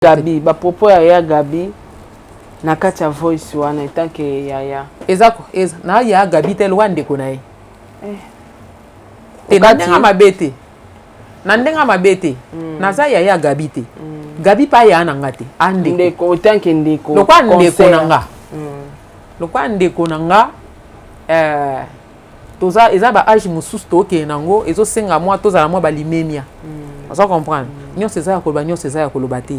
Gaby, ba propos ya ya Gaby na kati ya voice wana etant que yaya. Eza eza na ya Gaby te lokola ndeko na ye. Eh. Te na ndenge mabe te. Na ndenge mabe te. Naza yaya Gaby te. Gaby pa ya na nga te. A ndeko. Ndeko autant que ndeko. Lokola ndeko na nga. Lokola ndeko na nga eh toza eza ba age mosusu tokende nango ezosenga mwa tozala mwa balimemia. Oza comprendre? Nyonso eza ya koloba, nyonso eza ya koloba te.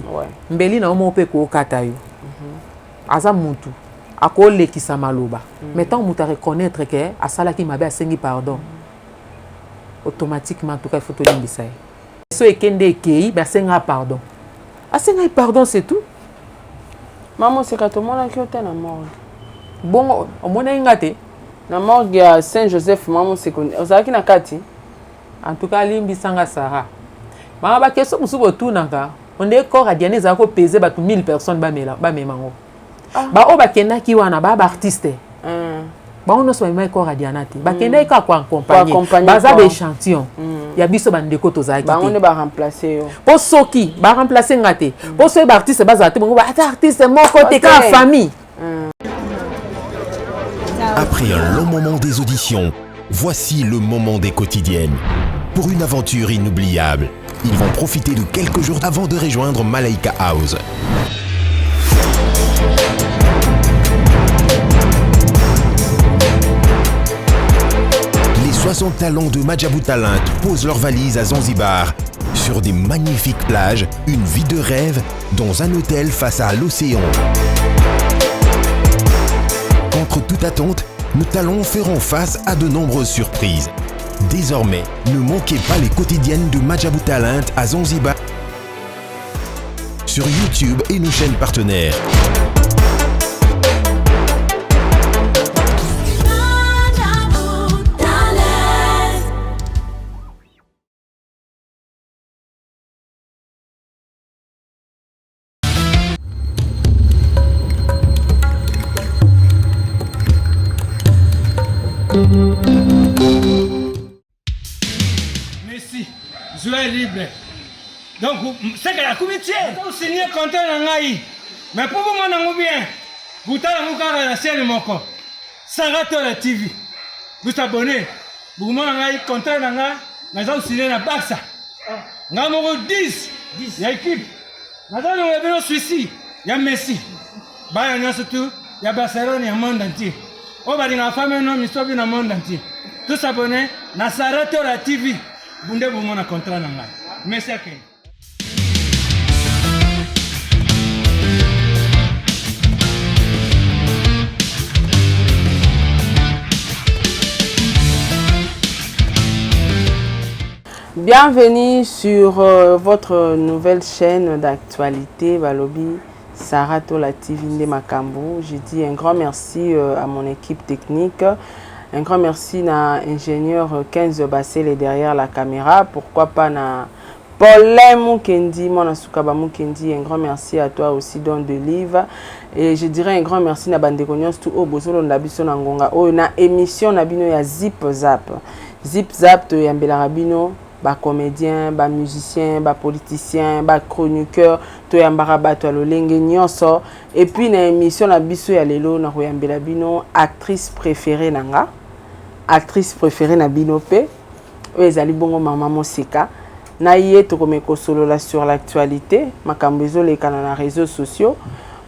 Mbeli na yo moko mpe kookata yo. Aza mutu akolekisa maloba. Mais tant mutu areconnaître que asalaki mabe, asengi pardon, automatiquement en tout cas il faut tolimbisa ye. So ekende ekei, mais asenga pardon. Asenga pardon, c'est tout. Mama Oseka, tomonaki yo te na morgue. Bongo omonaki nga te? Na morgue ya Saint-Joseph, Mama Oseka, ozalaki na kati? En tout cas, limbisanga Sarah. Mama ba question mosusu botunaka, onde corps ya Diana ezalaki kopese bato 1000 personnes bamela bamema yango. Ba oyo bakendaki wana ba ba artiste. Bango nyonso bamemaki corps ya Diana te. Bakendaki kaka koaccompagner. Koaccompagner Baza corps. ba échantillon ya biso bandeko tozalaki Bango te. nde baremplace yo. Po soki baremplace nga te. Po soki ba artiste bazala te, bango ba ata artiste moko te, kaka famille. Après un long moment des auditions, voici le moment des quotidiennes. Pour une aventure inoubliable, ils vont profiter de quelques jours avant de rejoindre Malaika House. Les 60 talents de Maajabu Talent posent leurs valises à Zanzibar, sur des magnifiques plages, une vie de rêve dans un hôtel face à l'océan. Contre toute attente, nos talents feront face à de nombreuses surprises. Désormais, ne manquez pas les quotidiennes de Maajabu Talent à Zanzibar sur YouTube et nos chaînes partenaires. Messi, joueur libre. Donc, c'est que la comité, vous signez contrat na ngai. Mais pour vous mon bien, vous tala kaka na chaîne moko. Sarah Tola TV. Vous abonnez. Vous mon ngai contrat na ngai, naza signé na Barça. Nga moko 10 ya équipe. Naza longola bino Suisse ya Messi. Bana nyonso tu ya Barcelone ya monde entier. Oyo balingaka femme no misobi na monde entier. Tous abonnés na Sarah Tola TV. Bunde bomona contrat na ngai. Messi akende. Bienvenue sur votre nouvelle chaîne d'actualité Balobi Sarah Tola TV nde makambo. Je dis un grand merci à mon équipe technique. Un grand merci à ingénieur 15 Bassele derrière la caméra. Pourquoi pas na Paulin Mukendi, mwana suka ba Mukendi, un grand merci à toi aussi Don de Live. Et je dirais un grand merci na bandeko nyonso tu oyo bozolanda biso na ngonga oyo na émission na bino ya Zip Zap. Zip Zap toyambelaka bino ba comédiens, ba musiciens, ba politiciens, ba chroniqueurs, toyambaka bato ya lolenge nyonso. Et puis na émission na biso ya lelo na koyambela bino actrice préférée na nga, actrice préférée na bino pe oyo ezali bongo Mama Moseka. Na ye tokomi kosolola sur l'actualité, makambo ezolekana na réseaux sociaux,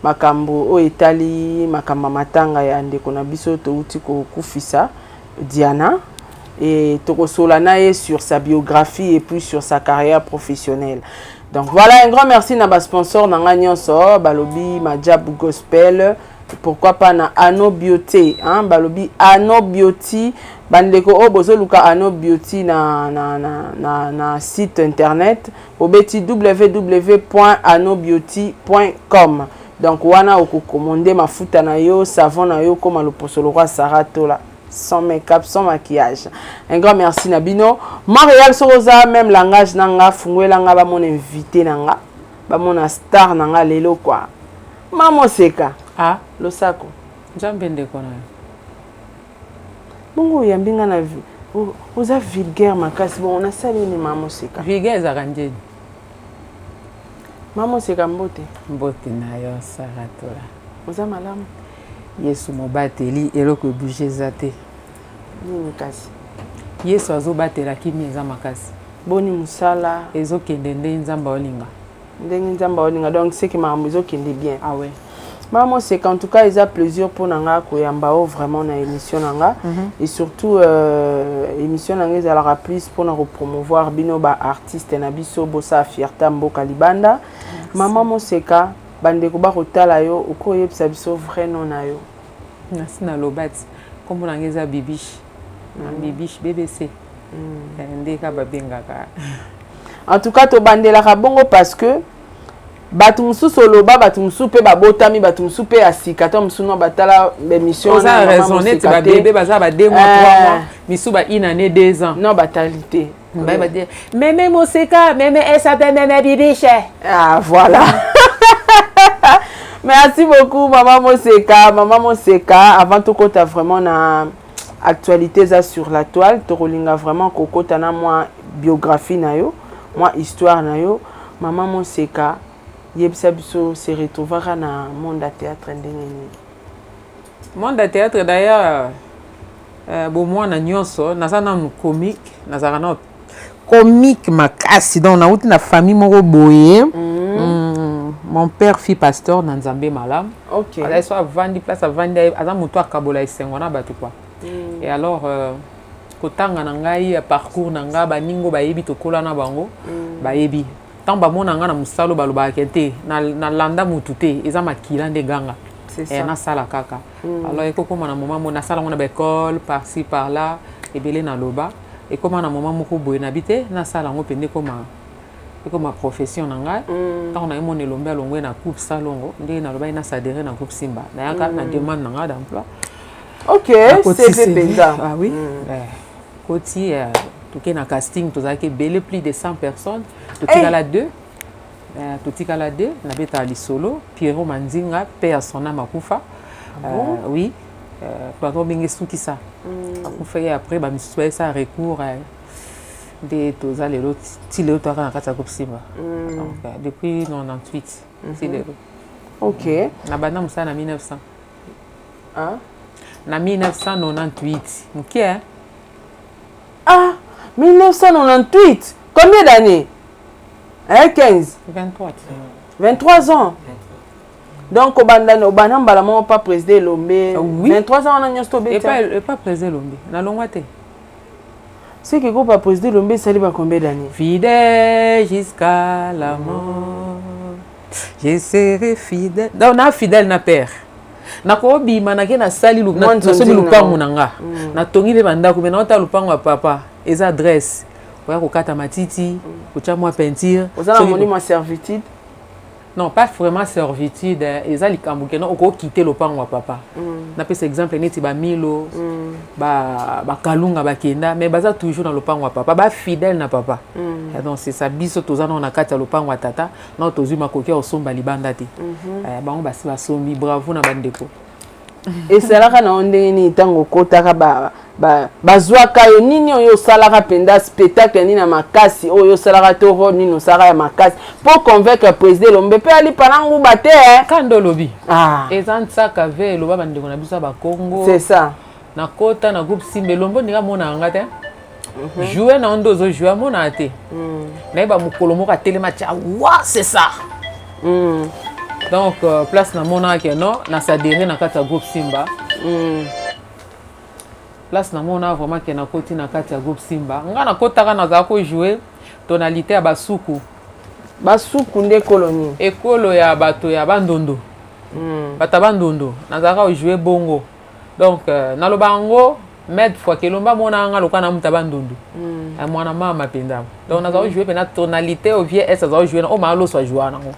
makambo oyo etali makambo ya matanga ya ndeko na biso touti kokufisa Diana, et tokosola na ye sur sa biographie et puis sur sa carrière professionnelle. Donc voilà, un grand merci na ba sponsor na nga nyonso, balobi Maajabu Gospel, pourquoi pas na Ano Beauté, hein, balobi Ano Beauty, bandeko oyo bozoluka Ano Beauty na site internet, obeti w w w point ano beauty point com. Donc wana okokomande mafuta na yo, savon na yo koma loposo lokwa Sarah Tola, sans make-up, sans maquillage. Un grand merci na bino. Montréal sokoza même langage na nga, fungwela nga ba mon invité na nga, ba mon star na nga lelo quoi. Mama Oseka. Ah, losako. Nzambe ndeko na yo. Bongo oyambi nga na oza vulgaire makasi. Bon, on a sali ni Mama Oseka. Vulgaire ezalaka ndeni? Mama Oseka, mbote. Mbote na yo, Sarah Tola. Oza malamu? Yesu mobateli, eloko ebouge eza te. Nini kasi? Yesu azobatela, kimia eza makasi. Boni mosala? Ezokende nde Nzambe aolinga. Ndenge Nzambe aolinga, donc seke makambo ezokende bien. Ah ouais. Mama Oseka, en tout cas eza plaisir mpo na nga koyamba o vraiment na émission na nga et surtout émission na nga ezalaka plus mpona kopromouvoir bino baartiste na biso, bosala fierté ya mboka libanda. Mama Moseka, bandeko bakotala yo, okoyebisa biso vrai nom na yo? Nasi naloba ti nkombo na nga eza Bibiche, Bibiche BBC. Nde ka babengaka. En tout cas tobandelaka bongo parce que bato mosusu oloba, bato mosusu mpe babotami, bato mosusu mpe ya sika to mosusu no batala baémission. Oza raison, neti babebe baza ba 2 mois, 3 mois, misu ba une année, 2 ans. Non, batali te. Meme Moseka, meme esape, meme Bibiche. Ah voilà, merci beaucoup Mama Moseka. Mama Moseka, avant tokota vraiment na actualité eza sur la toile, tokolinga vraiment kokota na mwa biographie na yo, mwa histoire na yo. Mama Moseka, yebisa biso, se retrouvaka na monde ya théâtre ndenge nini? Monde ya théâtre, d'ailleurs bomwana nyonso naza nanu comique, nazalaka nano comique makasi. Donc nauti na famille moko boye. Mon père fut pasteur na Nzambe malamu. Azali so avandi place avandi, aza moto akabola esengo na bato quoi. Et alors kotanga na ngai ya parcours na ngai, baningo bayebi, tokola na bango, bayebi ntango bamona ngai na mosala, balobaka te nalanda motu te, eza makila nde ganga. Nasala kaka. Alors ekokóma na moment mo nasala yango na baécole par-ci par-là ebele. Naloba ekóma na moment moko boye nabi te, nasala yango mpenza, ekoma profession na ngai. Ntango nayemona Elombe alongwe na groupe Salongo, ndenge nalobaki naadhérer na groupe Simba, nayaka na demande na ngai d'emploi. Ok, CV mpenza. Ah oui. Koti toke na casting, tozalaki ebele, plus de 100 personnes, totikala deux, totikala deux. Nabetaka lisolo Pierrot Manzinga mpe ya son âme akufa. Ah bon? Oui, bato obenge sukisa akufa ye. Après bamisusu bayesa recours, nde toza lelo, ti lelo toyaka na kati ya groupe Simba. Donc depuis 98 ti lelo. Na banda mosala na 1900 Ah? Na 1998, moke. Ah, 1998, combien d'années, hein? 15? 23. 23 ans. Donc obanda, obanda mbala moko pa président Elombe? Oui. 23 ans wana nyonso tobeta. Epa président Elombe nalongwa te. Soki groupe ya président Elombe esali ba combien d'années? Fidèle jusqu'à la mort, je serai fidèle. Donc na fidèle na père, nakobima, nake nasali, nasombi lupango na nga, natongi mpe bandako, me naota lupango ya papa eza adresse oya kokata matiti, kotya mwa peinture. Oza na molimo ya servitude? Non, pas vraiment servitude. Eza likambo keno okokite lopango ya papa. Napesa exemple neti bamilo, bakalunga bakenda, mais baza toujours na lopango ya papa, bafidèle na papa. Donc c'est ça. Biso toza nao na kati ya lopango ya tata, nao tozwi makoki ya kosomba libanda te. Bango basi basombi, bravo na bandeko. Esalaka na yo ndenge nini ntango okotaka, bazwaka yo? Nini oyo osalaka mpenza, spectacle nini ya makasi oyo osalaka to rôle nini osalaka ya makasi mpo convaincre président Elombe mpe alipa na nguba te? Ka nde olobi. Eza ntsaka ve eloba bandeko na biso ya Bakongo. C'est ça. Nakota na groupe Simba, Elombo ndenge amonaka nga te, joue na yo nde ozojoue, amonaka te. Nayeba mokolo moko atelema tia wa, c'est ça. Donc place namonaka ke non, naadhérer na kati ya groupe Simba, place namona vraiment ke nakoti na kati ya groupe Simba, nga nakotaka, nazala kojoue tonalité ya Basuku. Basuku nde ekolo nini? Ekolo ya bato ya Bandundu. Bato ya Bandundu, nazalaka kojoue bongo. Donc naloba yango maintes fois ke Elombe amonaka nga lokola na mutu ya Bandundu, mwana mama mpenza. Donc nazala kojoue mpena tonalité oyo vie es azala kojoue na oyo maa loso ajoua nango.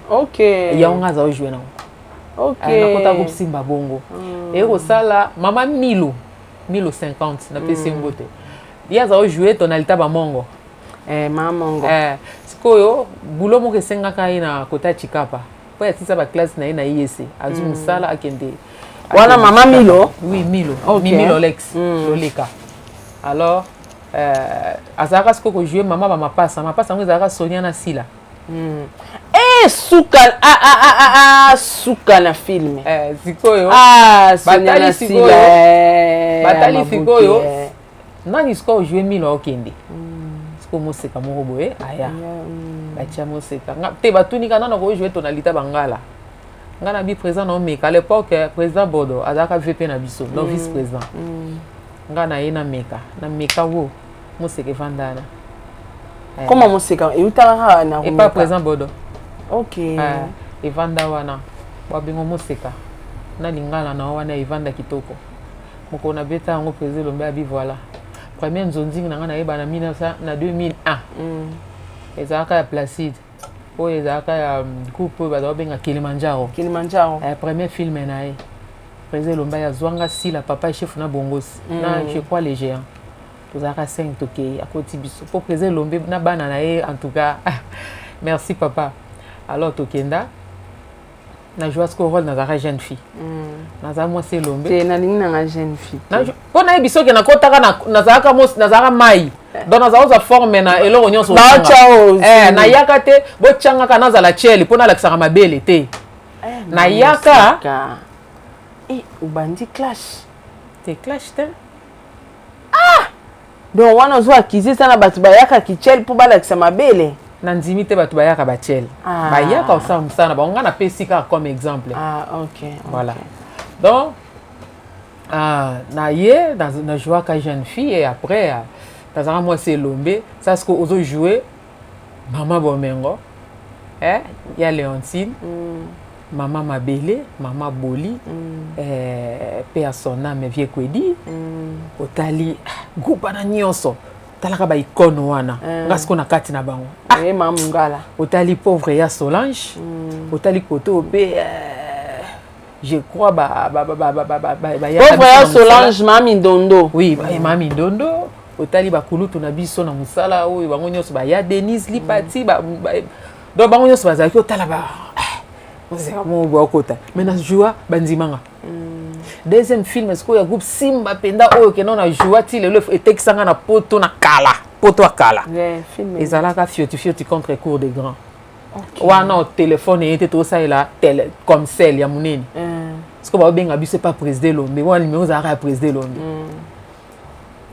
Yango nga azala kojoue nango. Nakota groupe Simba bongo. Eye kosala mama Milo, Milo 50, napesi ye mbote, ye azala kojoue tonalité ya Bamongo. Mamongo. Sikoyo bulo moko esengaka ye na kota Chikapa mpo atisa baklasse na ye na IEC, azwi mosala, akende. Wana mama Milo? Oui, Milo. Mimi Lolex. Loleka. Alors azalaka sikoyo kojoue mama bamapasa, mapasa yango ezalaka Sonia na Sila. Eh! Eh, suka ah, ah, ah, ah, ah, suka na film. Eh, sikoyo Ah, Sonia Batali na sikoyo. Sila. Eh, Batali Mabuki, sikoyo. eh. Nani sikoyo ojoue milo aokende sikoyo moseka moko boye aya batia moseka. Te, batunika nano kojoue tonalité bangala. Nga na bi président na omeka. À l'époque, président Bodo azalaka VP na biso, donc vice président. Nga na ye nameka, nameka wo moseka evandana. Comment moseka eutaka kaka na epa komeka? Président Bodo. Evanda wana, babengo moseka na lingala na wana evanda kitoko. Mokolo nabeta yango, président Elombe abi voilà, premier nzonzingi na ngai nayeba na 1900 na 2001. Ezalaka ya Placide oyo, ezalaka ya groupe oyo baza babenga Kilimanjaro. Kilimanjaro. Premier film na ye, président Elombe azwanga, Sila, papa chef na Bongosi na je crois les géants. Tozalaka 5, tokei, akoti biso mpo président Elombe na bana na ye. En tout cas, merci papa. Alors tokenda na joua siko rôle, nazalaka jeune fille, nazala mwasi Elombe. Te, nalingi nanga jeune fille te. Mpo nayebi soki nakotaka nazalaka nazalaka mai, donc nazala kozwa forme na eloko nyonso. Baotya oyo. Eh, nayaka te botyangaka nazala tiele mpo nalakisaka mabele te. Nayaka. Moseka. Eh, obandi clash. Te, clash te. Donc wana ozwa akize eza na bato bayaka kichele mpo balakisa mabele. Nandimi te bato bayaka batiele. Bayaka kosala mosala na bango. Ngai napesi kaka comme exemple. Ah, ok. Voilà, donc ah, na ye na jouaka jeune fille et après, ah, nazalaka mwasi Elombe. Ça ce que ozojoue mama Bomengo, eh, ya Léontine, mama Mabele, mama Boli, eh, pe ya son âme, vieux Kwedi. Otali, ah, groupe wana nyonso, talaka baicone wana. Nga sikoyo na kati na bango. Ye mama Mongala. Otali pauvre ya Solange, otali kote oyo mpe, je crois bayaka pauvre ya biso na mosala. Solange, mami Ndondo. Oui, mami Ndondo. Otali bakulutu na biso na mosala oyo, bango nyonso baya, Denise Lipati, donc bango nyonso bazalaki. Otala ba moseka moko boye okota, mais na joua bandimanga. Deuxième film sikoyo ya groupe Simba mpenza oyo okenda na joua ti lelo etekisanga na poto, na kala poto ya kala. Yeah, film. Ezalaka Fioti Fioti contre Cour de Grand. Wana telefone eye te, tosalela tele comme celle ya monene. Sikoyo baobenga biso epa président Elombe wana, numéro ezalaka ya président Elombe.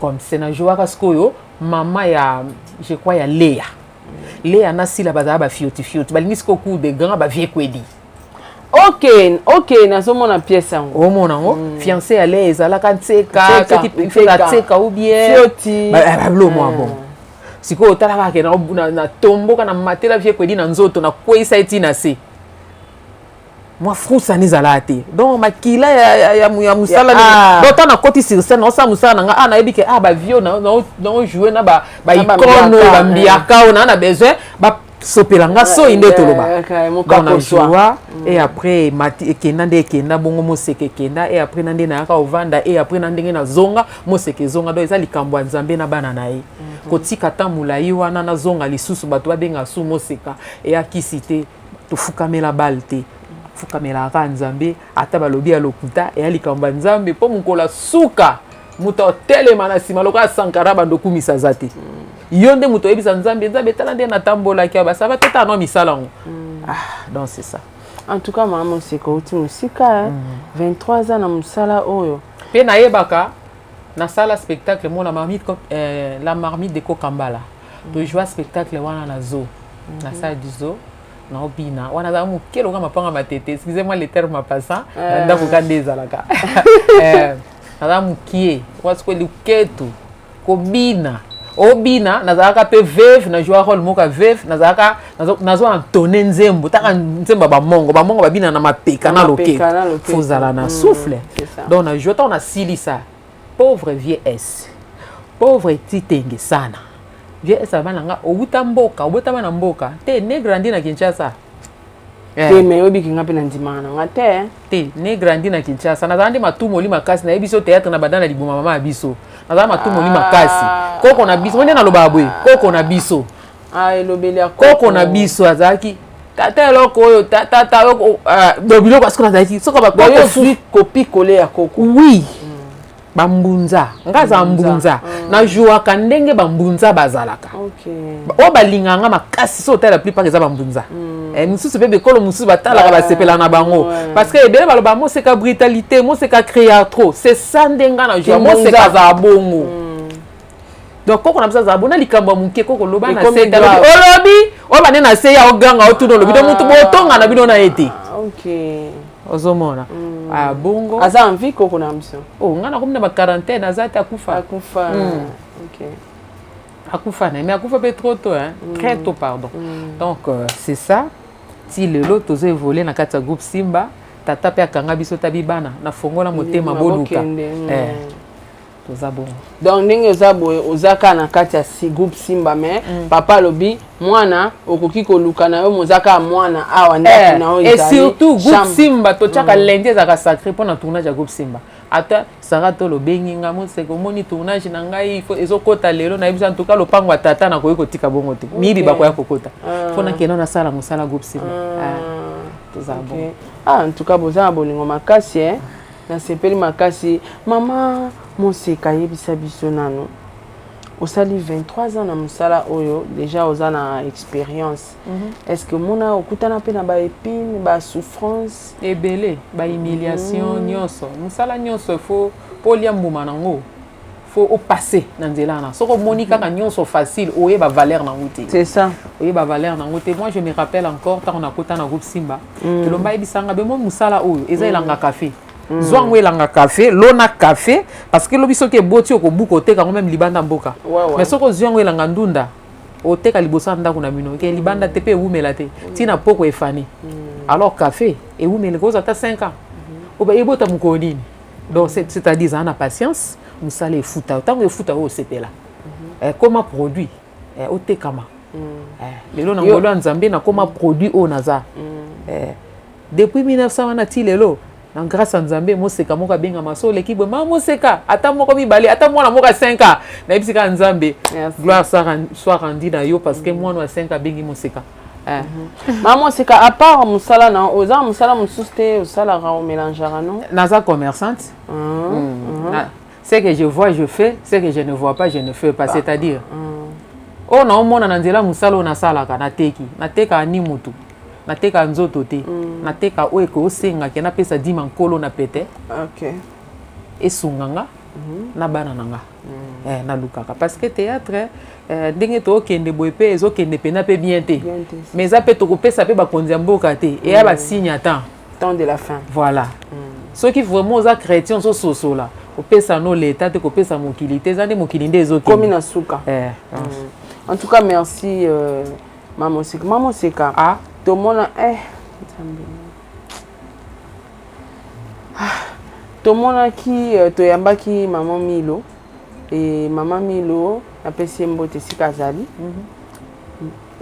Comme c'est na jouaka sikoyo mama ya, je crois, ya Lea. Lea na Sila bazala bafioti fioti, balingi sikoyo Cour de Grand, bavieux Kwedi. Ok, nazomona pièce yango. Omona yango, fiancé ya Lea ezalaka Ntseka. Ntseka, Soki Ntseka. Ntseka ou bien Fioti. Babilo mwa bon. Sikoyo otala kaka ke na tomboka na matela vieux Kwedi na nzoto, nakweyisa ye ti na se. Mwa frusani ezalaka te, donc makila ya mosala. Donc ntango nakoti sur scène, naosala mosala na nga, ah, nayebi ke ah, bavieux naojoue na baicone oyo, bambiaka oyo naa na besoin basopela nga soi nde toloba. Donc na joua et après mati ekenda nde ekenda bongo, moseka ekenda et après na nde nayaka ovanda et après na ndenge nazonga, moseka ezonga. Donc eza likambo ya Nzambe na bana na ye. Kotika ta molai wana, nazonga lisusu, bato babenga su moseka eyakisi te. Tofukamela bale te, fukamelaka kaka Nzambe. Ata balobi ya lokuta, eya likambo ya Nzambe, mpo mokolo asuka moto atelema na nsima lokola Sankara bando okumisa aza te. Yo nde moto oyebisa Nzambe: Nzambe, tala nde natambolaki awa, basaba totala no misala yango. Ah, donc c'est ça. En tout cas, mama Moseka, outi mosika, 23 ans na mosala oyo. Mpe nayebaka nasala spectacle mo la marmite, la marmite de Kokambala. Tojoua spectacle wana na zoo, na salle du zoo. Naobina wana azala moke lokola mapanga matete, excusez-moi le terme en passant, na ndako ka nde ezalaka. Naza mokie wana sikoyo luketu kobina, obina. Nazalaka mpe veuve, na joua rôle moko ya veuve. Nazalaka nazo entone nzembo, taka nzembo ya bamongo, bamongo babina na mapeka na loketo, fozala na souffle. Donc na joua, ntango nasilisa, pauvre vieux S, pauvre Titenge sana, vieux S aba na nga: owuta mboka, obotama na mboka te, né grandi na Kinshasa. Te, mais oyebiki nga mpe na ndimaka na nga te. Te, né grandi na Kinshasa. Nazala nde matumoli makasi. Nayebi so théâtre na banda na liboma mama ya biso. Nazala matumoli makasi. Koko na biso nde nalobaka boye, koko na biso. Elobeli ya koko na biso azalaki tata eloko oyo tata biloko siko nazalaki soko. Bakoko copie collé ya koko. Oui, bambunza, nga aza mbunza, najouaka ndenge bambunza bazalaka. Oyo balingaka nga makasi, so otala, la plupart eza bambunza. Mosusu mpe bekolo mosusu batalaka, basepela na bango, parce que ebele baloba Moseka brutalité, Moseka cria trop. C'est ça nde nga na joie. Moseka azala bongo. Donc koko na biso azala bona likambo ya moke, koko loba na se, olobi oyo bande na se ya oganga, otuna, olobi. Donc motu botonga na bino na ye te. Ozomona bongo. Aza en vie, koko na biso? Oh, nga nakomi na ba quarantaine, aza te, akufa. Akufa. Akufa na ye, mais akufa mpe trop tôt, hein? Très tôt, pardon. Donc c'est ça, ti lelo tozo évolue na kati ya groupe Simba. Tata mpe akanga biso, tabi bana nafongola motema, boluka, toza bongo. Donc ndenge oza boye, oza kaka na kati ya si groupe Simba, mais papa alobi mwana okoki koluka na yo, moza kaka mwana awa, ndako na yo. Et surtout groupe Simba, totiaka lundi ezalaka sacré mpona tournage ya groupe Simba. Ata Sara to lobengi nga: "Moseka, omoni tournage na ngai ezokɔta lelo." Nayebi, en tout cas lopango ya tata nakoki kotika bongo te, miyibi bakoya kokota. Mpo nakenda nasala mosala groupe Simba, toza bongo. Ah, en tout cas boza na bolingo makasi, eh? Nasepeli makasi. Mama Moseka, ayebisa biso nano, osali 23 ans na mosala oyo, déjà oza na expérience. Est ce que omona okutana mpe na baépine, basouffrance? Ebele, bahumiliation nyonso. Mosala nyonso, faut mpo olia mbuma nango, faut opasse na nzela wana. Soki omoni kaka nyonso facile, oyeba valeur nango te. C'est ça. Oyeba valeur nango te. Moi, je me rappelle encore ntango nakota na groupe Simba, elomba ayebisanga be mo mosala oyo eza elanga café. Zwa yango elanga café, lona café, parce que lobi soki eboti, okobuka, oteka yango même libanda mboka. Mais soki ozwi yango elanga ndunda, oteka liboso ya ndako na bino, ke libanda te, mpe ewumela te, ntina poko efani. Alors café ewumela, kozwa ata 5 ans, ebota mokolo nini. Donc c'est-à-dire ezala na patience, mosala efuta. Ntango efuta oyo, osepela, koma produit otekama. Lelo na ngolo ya Nzambe, nakoma produit oyo naza depuis 1900 wana ti lelo, na grâce ya Nzambe. Moseka moko abengama so oleki boye, mama Moseka, ata moko mibale, ata mwana moko ya 5 ans, nayebisi kaka Nzambe, gloire soit rendue na yo, parce que mwana ya 5 abengi Moseka. Mama Moseka, à part mosala na oza na mosala mosusu te osalaka, omélangeaka no? Naza commerçante. Ce que je vois, je fais, ce que je ne vois pas, je ne fais pas. C'est-à-dire oyo naomona na nzela, mosala oyo nasalaka, nateki, natekaka ni mutu, nateka nzoto te, nateka oyo ekosengaki napesa dima nkolo na pete, esunga nga na bana na nga. Nalukaka parce que théâtre, ndenge tookende boye mpe ezokende mpena mpe bien te, mais eza mpe tokopesa mpe bakonzi ya mboka te, eya basigne ya temps. Temps de la fin. Voilà. Soki vraiment oza chrétien, ozososola, kopesa no leta te, kopesa mokili te, eza nde mokili nde ezokende. Komi na suka. En tout cas merci, Mama Moseka. Mama Moseka, tomona, Nzambe, tomonaki, toyambaki mama Milo e mama Milo, napesi ye mbote esika azali.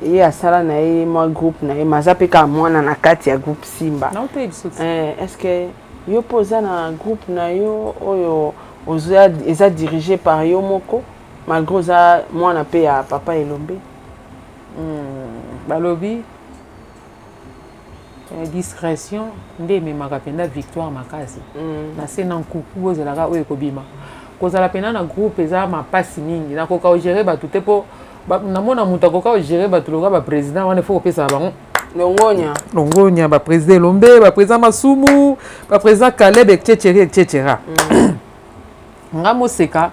Ye asala na ye mwa groupe na ye, ma aza mpe kaka mwana na kati ya groupe Simba. Est ce que yo mpe oza na groupe na yo oyo eza dirigé par yo moko, malgré oza mwana mpe ya papa Elombe? Balobi discrétion nde ememaka mpenza victoire makasi. Na se na nkuku ozelaka oyo ekobima. Kozala mpenza na groupe eza mapasi mingi. Nakoka ogérer bato te, mpo namona moto akoka ogérer bato lokola baprésident wana, ifo kopesaka bango longonya. Longonya, baprésident Elombe, baprésident Masumu, baprésident Caleb, etc, etc. Nga Moseka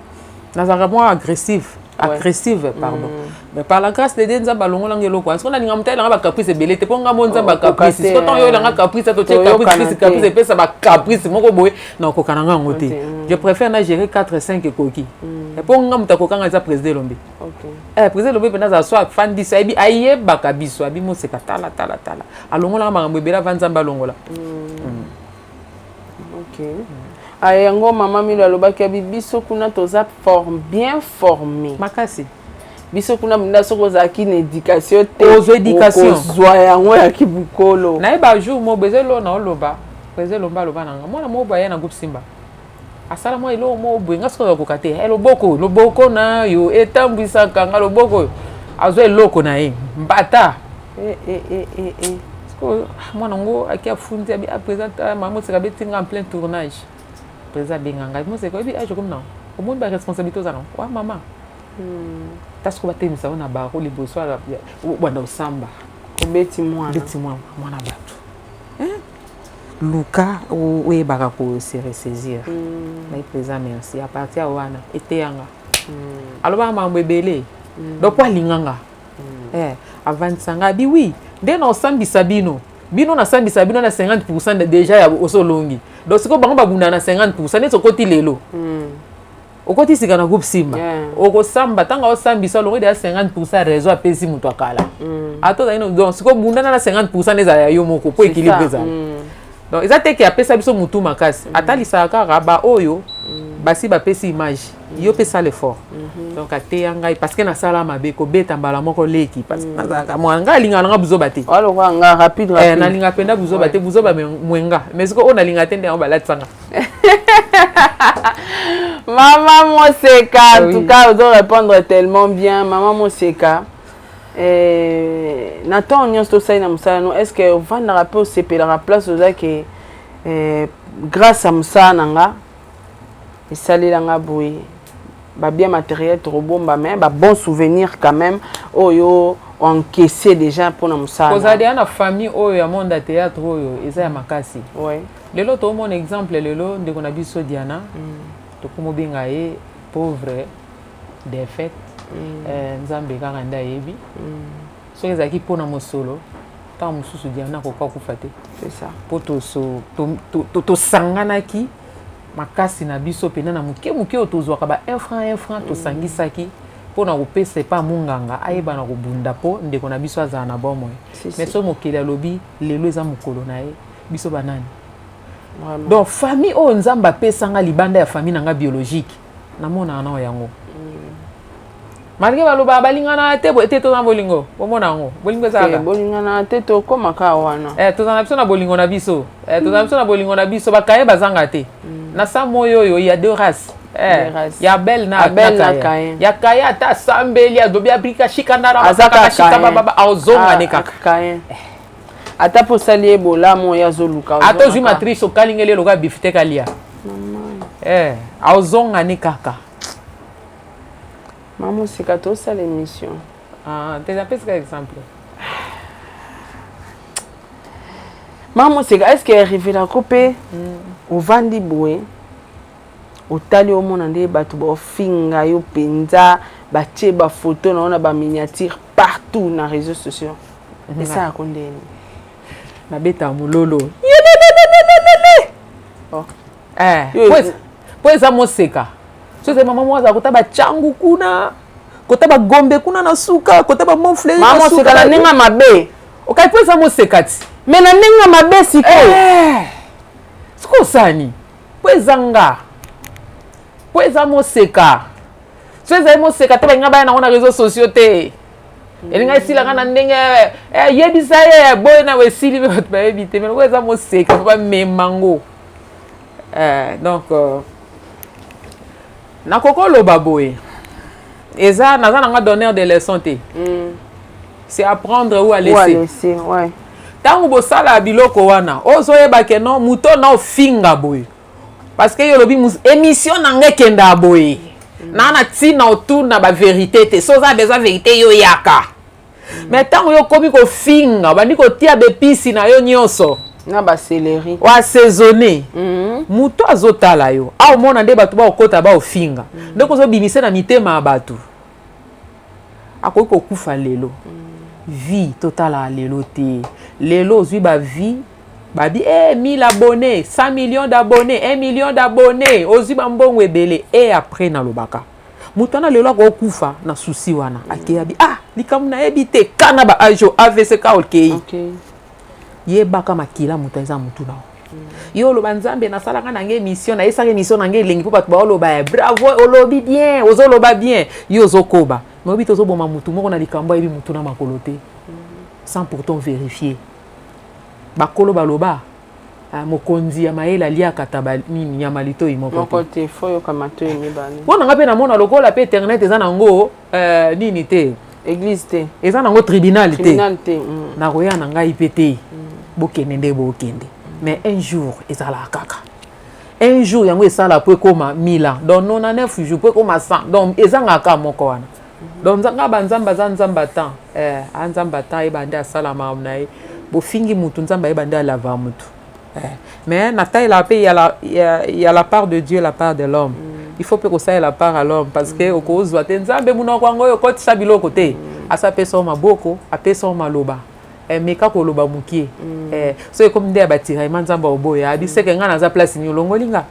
nazalaka mwa agressive, agressive, pardon, mais par la grâce de Dieu, Nzambe alongolanga eloko wana. Soki nalinga moto ayelanga bacaprice ebele te, mpo nga mo Nzambe acaprice. Soki ntango yo oyelanga caprice, totie caprice, caprice epesa bacaprice moko boye, nakoka na nga yango te. Je préfère na gérer 4, 5 ekoki, mpo nga moto akokanga eza président Elombe. Président Elombe mpenza azala so afandisi, ayebi, ayebaka biso, abi: "Moseka, tala, tala, tala." Alongolanga makambo ebele ava Nzambe alongola. Ok. Yango mama Milo alobaki, abi biso kuna toza bien formé. Makasi. Biso kuna mpenza, soki ozalaki na éducation te, ozwa éducation. Okozwa yango ya kibukolo. Nayeba jour moko eza eloko na oloba, président Elombe aloba na nga, mwana moko boye aye na groupe Simba, asala mwa eloko moko boye, nga soki akoka te, loboko, loboko na yo etambwisaka nga, loboko oyo azwa eloko na ye mbata. Mwana yango aki afundi, abi: "Président, mama Moseka abeti nga en plein tournage." Président abenga ngai: "Moseka, oyebi age okomi nango? Omoni baresponsabilité oza nango wa mama ta? Soki batelemisa yo na baro liboso, banda osamba." Obeti mwana. Obeti mwana, mwana bato. Hein? Luka oyebaka ko se ressaisir. Ngai président, merci. À partir ya wana eteyanga. Alobaka makambo ebele. Donc po alinganga. Avandisa nga, abi oui, nde na osambisa bino. Bino nasambisa bino na 50% déjà ya osolongi. Donc sikoyo bango babunda na 50% neti okoti lelo. Okoti sika na groupe Simba. Okosamba, ntango osambisa, olongi deya 50% ya réseau, apesi moto akala. Ata ozali, donc sikoyo bundana na 50% nde ezala ya yo moko po équilibre ezala. Donc eza te ke apesa biso motu makasi, atalisaka kaka baoyo basi bapesi image, yo mpe sala effort. Donc ateya ngai parce que nasala mabe kobeta mbala moko leki, parce que nazalaka mwana, ngai alingaka nanga buzoba te. Walokwa nga rapide rapide. Nalinga mpenza buzoba te, buzoba mwenga, mais sikoyo oyo nalinga te nde yango balatisanga. Maman Moseka, en tout cas, vous répondre tellement bien. Maman Moseka, na ntango nyonso tosali na mosala no, est ce que ovandaka mpe osepelaka place oza ke grâce à mosala na nga esalelanga boye, babien matériel tokobomba, mais babon souvenir quand même oyo encaissé déjà mpona mosala? Kozala deya na famille oyo ya monde ya théâtre oyo eza ya makasi. Lelo toomona exemple, lelo ndeko na biso Diana, tokomobenga ye pauvre défaite. Nzambe kaka nde ayebi. Soki ezalaki mpona mosolo, ntango mosusu Diana akoka kufa te. C'est ça. Mpo tosanganaki makasi na biso mpena na moke moke oyo tozwaka ba 1 franc, 1 franc, tosangisaki mpona kopesa epa monganga ayeba na kobunda mpo ndeko na biso azala na bomoi. Mais so mokili alobi lelo eza mokolo na ye, biso banani? Donc famille oyo Nzambe apesanga libanda ya famille na nga biologique, namonaka nao yango. Malgré balobaka balingana te te, toza na bolingo, bomona yango, bolingo ezalaka. Bolingana te, tokomaka wana. Tozala na biso na bolingo na biso, tozala biso na bolingo na biso, bakaye bazanga te. Na sa moyo oyo ya deux races, ya Abel na Caïn. Ya Caïn, ata asambeli, alobi abrika shikandara, azonga ne kaka. Ata mpo osali ye bolamu, oyo azoluka. Ata ozwi matrice, okalingeli eloka bifteck, alia, azonga ne kaka. Mama Osika, tosala émission. Ah, te napesika exemple. Mama Osika, est ce que arrivelako mpe ovandi boye, otali, omona nde bato baofinga yo mpenza, batie bafoto na yo na baminiature partout na réseaux sociaux, esalako ndeni? Nabeta mololo po eza moseka. So ezali mama moko aza kota bacyangu kuna, kota bagombe kuna na suka, kota bamofle. Mama Moseka, na ndenge mabe? Okai mpo eza moseka ti. Mais na ndenge mabe sikoyo? Sikoyo osani mpo eza nga, mpo eza moseka. So ezali moseka te, balinga baya nango na réseaux sociaux te, elinga esilaka na ndenge yebisa ye boye na esili mpe bato bayebi te. Mais loko eza moseka mpo bamema ngo, donc nakoki oloba boye, eza naza nanga donneur de leçon te. C'est apprendre ou à laisser. Ntango bosala biloko wana, ozoyeba ke non, moto na ofinga boye parce que yo olobi émission na nga ekendaka boye, naa na ntina otuna bavérité te. So oza besoin vérité, yo yaka. Mais ntango yo okomi kofinga, obandi kotia bepisi na yo nyonso na bacéleri. Oassaisonne moto azotala yo, aomona nde bato baokota baofinga, ndenge ozobimisa na mitema ya bato. Akoki kokufa lelo. Vie totalaka lelo te. Lelo ozwi bavie babi 1000 abonnés, 100 millions d'abonnés, 1 million d'abonnés, ozwi bambongo ebele e après nalobaka moto wana lelo akokufa na susi wana, akeyabi ah likambo nayebi te kana ba age AVC ka okei. Yebaka makila moto eza motu na yo. Oloba Nzambe, nasalaka na ngai émission, nayesaka émission na ngai elengi mpo bato baoloba ya bravo, olobi bien, ozoloba bien, yo ozokoba. Mais oyebi te ozoboma motu moko na likambo ayebi motu na makolo te, sans pourtant vérifier. Bakolo baloba, mokonzi ya mayele aliaka taba nini, nyama litoi moko te, fo yoka matoi mibale. Mpo na nga mpe namona lokola mpe internet eza nango nini te. Église te. Eza nango tribunal te. Tribunal te. Nakoya na ngai mpe te, bokende nde bokende. Mais un jour ezalaka kaka un jour, yango esala po ekóma 1000 ans, donc 99 jours po ekóma 100, donc ezangaka moko wana. Donc nga banzambe aza nzambe atan, eh, a nzambe atan ayeba nde asala makambo na ye. Bofingi mutu, nzambe ayeba nde alava mutu, eh. Mais natalela mpe ya la part de Dieu, la part de l'homme. Il faut mpe kosalela part à l'homme, parce que okozwa te nzambe munoko yango oyo okotisa biloko te. Asa apesa yo maboko, apesa yo maloba, eh, meka koloba mokie, eh, so ekomi nde ya batiraillement, nzambe oboya abi seke ngai naza place nini olongoli nga.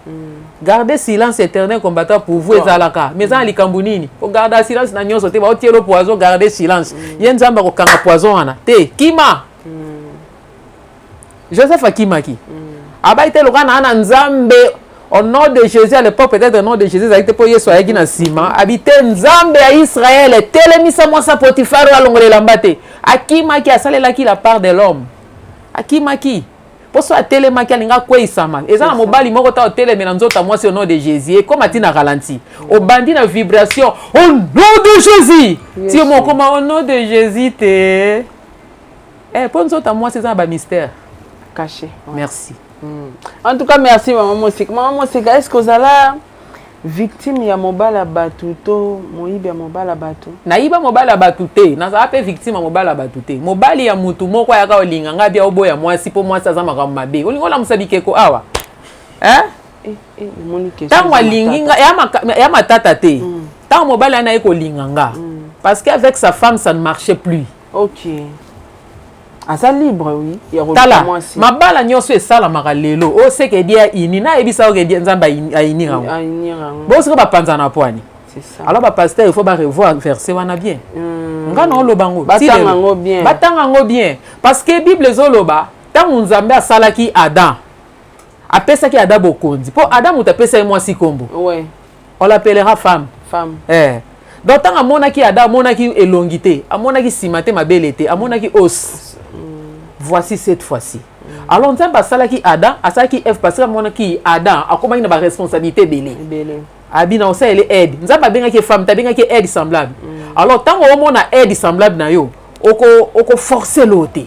Garder silence éternel combattant pour vous ezalaka, mais eza na likambo nini ogarder silence na nyonso te. Baotielo poison, garder silence, ye nzambe akokanga poison wana te. Kima. Joseph akimaki, abai te loka na nzambe au nom de Jésus. À l'époque, peut-être au nom de Jésus ezalaki te, mpo Yesu ayaki na nsima. Abi te, nzambe ya Israele etelemisa mwasi ya Potifar oyo alongola elamba te. Akimaki, asalelaki la part de l'homme, akimaki mpo so atelemaki alingi akweyisama. Eza na mobali moko ta otelemela nzoto ya mwasi au nom de Jésus, ekóma ti na ralenti, obandi na vibration au nom de Jésus, ti yo mokoma au nom de Jésus te, eh, mpo nzoto ya mwasi eza na bamystère caché. Merci. En tout cas, merci mama Moseka. Mama Moseka, est ce que ozala victime ya mobali ya bato to moyibi ya mobali ya bato? Nayiba mobali ya bato te, nazala mpe victime ya mobali ya bato te. Mobali ya mutu moko ayaka olinga ngai, bia oboya mwasi mpo mwasi aza makambo mabe. Olingi olamusa bikeko awa, eh? Eh, namoni question. Ntango eza alingi matata. nga ya matata te. Ntango mobali ana ye kolinga nga, parce que avec sa femme ça ne marchait plus. Ok, aza libre, oui, ya koluka Tala, mwasi. Mabala nyonso esalamaka lelo oyo seke die aini, nayebisa oke die nzambe ainir yango. Ainir yango. Bosika bapanza na pwani. C'est ça. Alors bapasteur, il faut barevoir verset wana bien. Nga na oloba ngo Batanga ti lelo. Yango bien. Batanga yango bien, parce que Bible ezoloba ntango nzambe asalaki Adam, apesaki Adam bokonzi, mpo Adam moto apesaki mwasi kombo. On l'appellera femme. Femme. Eh. Donc ntango amonaki Adam, amonaki elongi te, amonaki nsima te, mabele te, amonaki os. Voici cette fois-ci, alors nzambe asalaki Adam, asalaki Eve, parce que amonaki Adam akomaki na baresponsabilité ebele. Ebele. Abi na osaleli aide. Nzambe abengaki femme te, abengaki aide semblable. Alors ntango omona aide semblable na yo, okoforce lo te,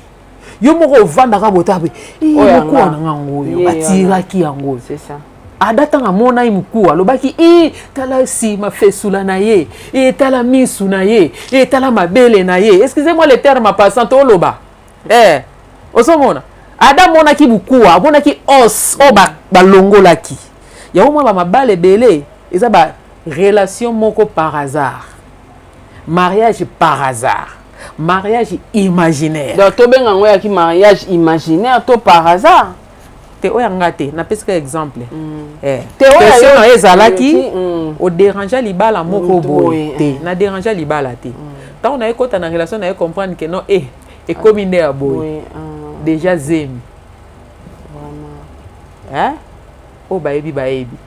yo moko ovandaka botabe. Oyo Mokuwa yanga. na ngango oyo Ye batiraki yango oyo. C'est ça. Ada ntango amona ye mokuwa, alobaki: "I tala nsima fesula na ye, e tala misu na ye, e tala mabele na ye." Excusez moi le terme passant, toloba, eh, ozomona ada amonaki mokuwa, amonaki os oyo balongolaki yango. Mwa bamabala ebele eza barelation moko par hasard, mariage par hasard, mariage imaginaire. Donc tobenga yango yaki mariage imaginaire to par hasard? Te, oyo yanga te, napesika exemple, eh. Te, oyo Question na yo ezalaki oderange libala moko Mutu boye boye. Te, naderange libala te. Ntango naye kota na relation, naye comprendre ke non, eh, ekomi nde ya boye. Boye, ah, Déjà zemi. Vraiment. Eh? Oyo bayebi bayebi,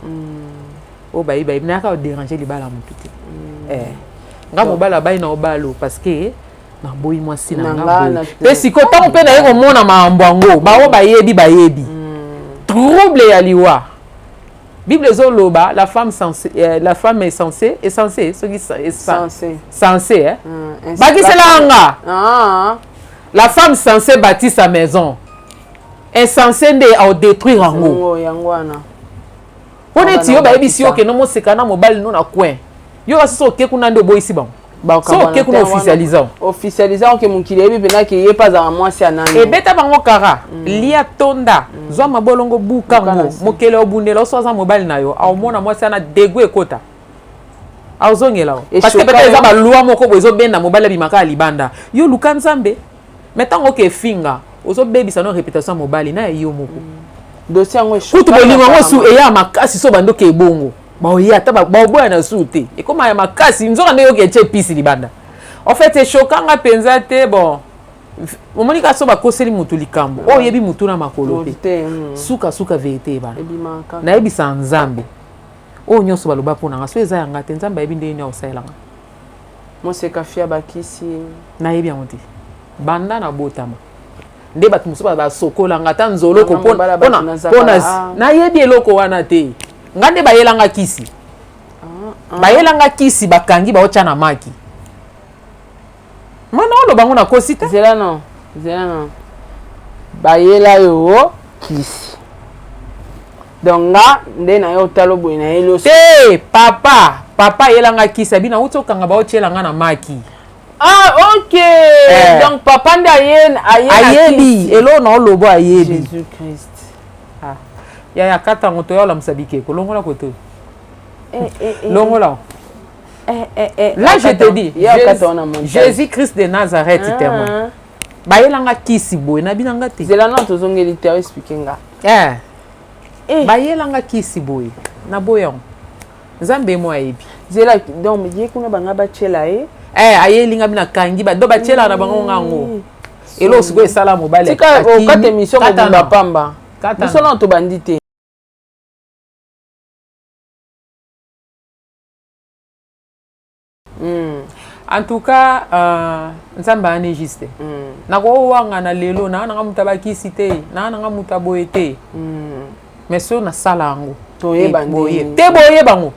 oyo bayebi bayebi. Nayaka oderange libala motu te, eh. Nga mobali abai na obalo parce que naboyi mwasi na Na nga nga, boye. Na Mpe sikoyo ntango mpe naye komona makambo yango, baoyo bayebi bayebi. Trouble ya liwa, Bible ezoloba la femme censée, la femme est censée soki Censé. Censée, eh? Bakisela Bakisela nga. Ah, La femme censée bâtit sa maison, insensé nde aodétruire yango. Yango, yango wana. Mpo neti yo bayebisi yo bakisa. okende moseka na mobali no na coin, yo kasi so oke kuna nde oboyisi bango, so oke kuna officialisa. Officialisa oke mokili yebi mpena ke ye mpe azalaka mwasi ya nani. Ebeta bango kara, lia tonda, zwa mabolongo, buka Buka ngo na se. Mokele obundela oso aza mobali na yo, aomona mwasi ana degu ekota, aozongela o parce que Eshoka peut-être eza yo. Balwa moko boye ezobenda mobali abimaka ya libanda. Yo luka nzambe, mais ntango oke efinga, ozobebisa no réputation ya mobali na ya yo moko. Dossier yango eshoka. Kutu bolingo yango su eya makasi, so bandoki ebongo baoya ata baoboya na su te, ekóma ya makasi, nzoka nde yoki etie episi libanda. En fait eshokanga mpenza te. Bon, omoni kaka so bakoseli motu likambo oyo oyebi motu na makolo te. Te. Sukasuka vérité ebana. Ebimaka kaka. Nayebisa nzambe oyo nyonso baloba mpo na nga, so eza yanga te, nzambe ayebi ndenge nini akosalelanga. Moseka fia bakisi. Nayebi yango te. Banda nabotama nde bato mosusu basokolanga ata nzoloko. Nanga mobala bato na zakala, mpona ah. nayebi eloko wana te. Nga nde bayelanga kisi, bayelanga kisi, bakangi baotya na maki mana oloba ngo nakosi te. Zela no, zela no, bayela yo kisi, donc nga nde na yo otala boye na yeli te papa. Papa ayelanga kisi, abi nauti okanga, baotiela nga na maki. Ah, ok. Donc papa nde aye aye na Ayebi kisi. Eloko na olobo, ayebi. Jésus Christ. Ah. Yaya, kata yango, toya olamusa bikeko, longola kote. Eh, eh, eh. Longola. Eh, eh, eh. Là, je te dis, Ye akata wana montage. Jésus Christ de Nazareth témoin. Ah. Bayelanga kisi boye, nabinanga te. Zela na tozongeli te, explique nga. Eh. Bayelanga kisi boye, naboya yango, Nzambe mo ayebi. Zela, donc ye kuna banga batiela ye? Ayelinga bino, akangi do batielaka na bango ngango. Eloko sikoyo esala mobali Tika akimi. okata émission Kata mobimba na. pamba. Kata Biso na. na tobandi te. En tout cas, Nzambe ani juste. Nakowanga lelo naa nanga moto abakisi te, naa nanga moto aboye te. Mais soki nasala yango, Toyeba te, boye ndenge. te, boyeba yango,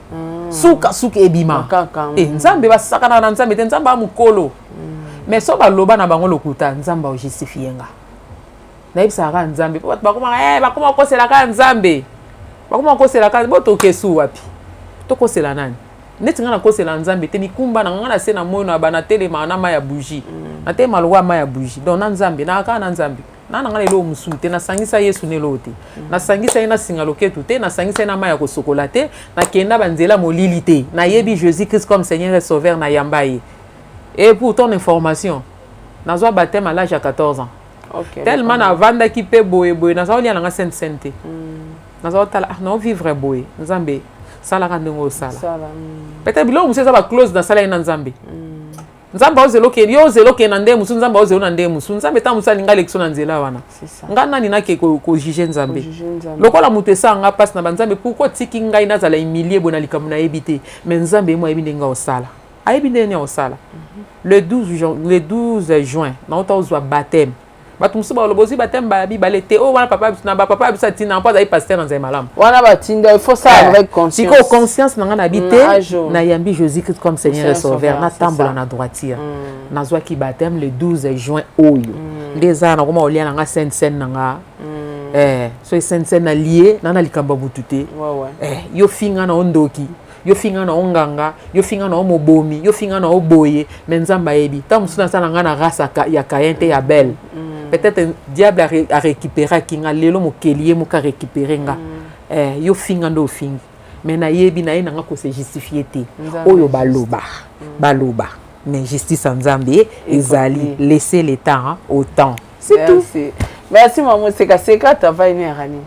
suka suka ebima. Kaka. Eh, Nzambe basakanaka na Nzambe te, Nzambe ya mokolo. Mais so baloba na bango lokuta, Nzambe aojustifie nga. Nayebisaka kaka Nzambe, mpo bato bakomaka bakoma kokosela kaka Nzambe, bakoma kokosela kaka. Bo tokesu wapi? Tokosela nani? Neti ngai nakosela Nzambe te. Mikumba na ngai na se na moi na bana, natelemaka na mai ya bougie, natelema lokola mai ya bougie. Donc na Nzambe, naka kaka na Nzambe, na ngai na eloko mosusu te. Nasangisa Yesu na eloko te, nasangisa ye na singa loketu te, nasangisa ye na mai ya kosokola te, nakenda banzela molili te. Nayebi Jésus Christ comme Seigneur et Sauveur, nayamba ye. Et pour ton information, nazwa baptême à l'âge ya 14 ans. Tellement navandaki mpe boye boye, naza kolia nanga sainte cène te, naza kotala, ah, naovivre boye, Nzambe salaka ndenge osala. Sala. Peut-être biloko mosusu eza baclose nasala ye na Nzambe. Nzambe aozela okende, yo ozela okende na ndenge mosusu, Nzambe aozela na ndenge mosusu. Nzambe ntango mosusu alinga alekisa na nzela wana. C'est ça. Nga nani nake kojuge Nzambe? Kojuge Nzambe. Lokola moto esala nga mpasi na banzambe, pourquoi otiki ngai nazala humilie boye na likambo nayebi te? Mais Nzambe ye mo ayebi ndenge osala, ayebi ndenge nini osala. Le 12 juin, le 12 juin nauta ozwa baptême. Bato mosusu baloba ozwi baptême baya mibale te. Oyo wana papa na bapapa ya biso atinda mpo azali pasteur na nzai malamu. Wana batinda, il faut ça avec conscience. Sikoyo conscience na ngai nayebi te. Âge oyo. Nayambi Jésus Christ comme Seigneur et Seigneur Sauveur, Sauveur, natambola c'est ça. Na droiture. Nazwaki baptême le 12 juin oyo nde eza nakoma kolia na nga sainte cène na nga. Soki sainte cène nalie na likambo ya butu te. Yo finga na yo ndoki, yo finga na yo nganga, yo finga na yo mobomi, yo finga na yo boye, mais Nzambe ayebi. Ntango mosusu nasala nga na race ya Caïn te, ya Abel. Peut-être diable arécupéraki nga, lelo mokeli ye moko arécupéré nga. Yo finga nde ofingi, mais nayebi naye nanga kose justifie te. Nzambe. Oyo baloba baloba, mais justice ya Nzambe ezali. Laisser le temps au temps, c'est tout. Merci, merci mama. Seka seka travail ne yarani.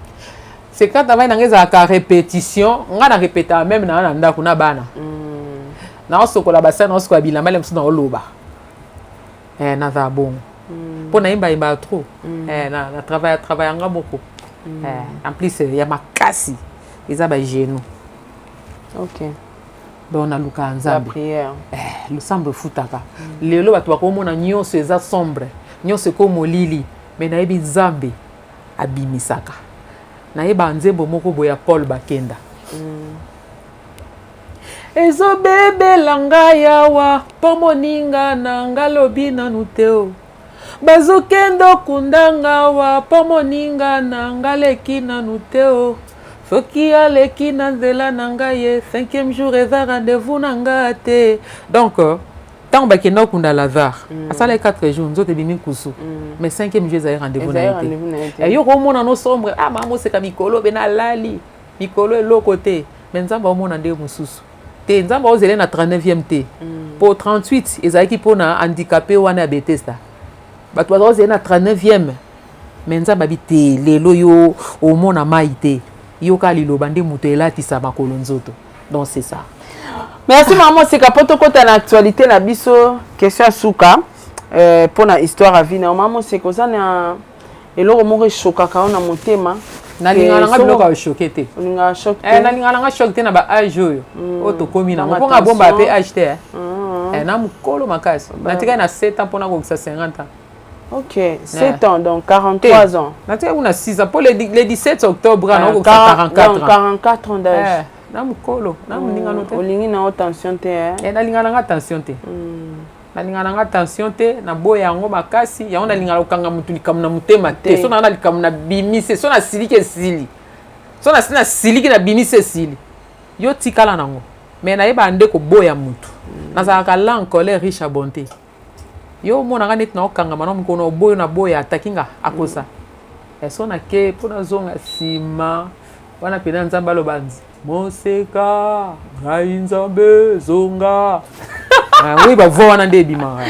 Secret travail nanga ezalaka répétition. Nga na répétaka même na ndako na bana, naosokola basani, naosokola bilamba, le mosusu naoloba. Nazala bongo mpo nayembayembaka trop. Na travail, travail yanga moko. En plus ya makasi eza bagenou. Donc nalukaka La Nzambe. prière. Losambo efutaka. Lelo bato bakomona nyonso eza sombre, nyonso eko molili, mais nayebi Nzambe abimisaka. Nayeba nzembo moko boye ya Paul Bakenda: ezobebela ngai awa mpo moninga na nga lobi nanu te, o bazokende okunda nga awa mpo moninga na nga leki nanu te, o soki aleki na nzela na ngai ye, cinquième jour eza rendez-vous na nga te. Donc ntango bakenda okunda Lazare, asalaki 4 jours, nzoto ebimi nkusu, mais cinquième jour ezali rendez-vous na Ezali ye te. Rendez-vous na ye te. Yo komona no sombre, ah, mama oseka mikolo mpe nalali mikolo eloko te, mais Nzambe aomona nde mosusu te. Nzambe aozele na 39e te, mpo 38 ezalaki mpona handicapé wana ya Betesda. Bato baza ozele na 39e, mais Nzambe abi te, lelo yo omona mai te, yoka liloba nde moto elatisa makolo nzoto. Donc c'est ça. Merci mama Moseka. Mpo tokɔta na actualité na biso, question ya suka mpo na histoire ya vie na yo. Mama Moseka, oza na eloko moko eshokaka yo na motema? Nalingaka nanga biloko ya choquer te. Olingaka choc te? Nalingaka nanga choc te na baage oyo oyo tokómi nango, mpo nga bombaka mpe age te. Na mokolo makasi, natikali na 7 ans mpona kokisa 50 ans. Ok, 7 ans, donc 43 ans. Natikali kuna 6 ans, mpo le 17 octobre nakokokisa 44 ans. 44 ans d'âge. Na mokolo na moningano te. Olingi na yo tension te? Nalingaka nanga tension te, nalingaka nanga tension te, naboya yango makasi. Yango nalingaka kokanga motu likambo na motema te. So nanga na likambo, nabimise. So nasiliki, esili. So nasi nasiliki, nabimisi, esili. Yo tikala nango. Mais nayebaka nde koboya mutu. Nazalaka lent en colère, riche en bonté. Yo omonaka neti naokangama na mokolo oboyo na boya ataki nga akosa. So nake mpo nazonga nsima wana mpena Nzambe aloba moseka ngai Nzambe zonga. Oui, bavoix wana nde ebimaka.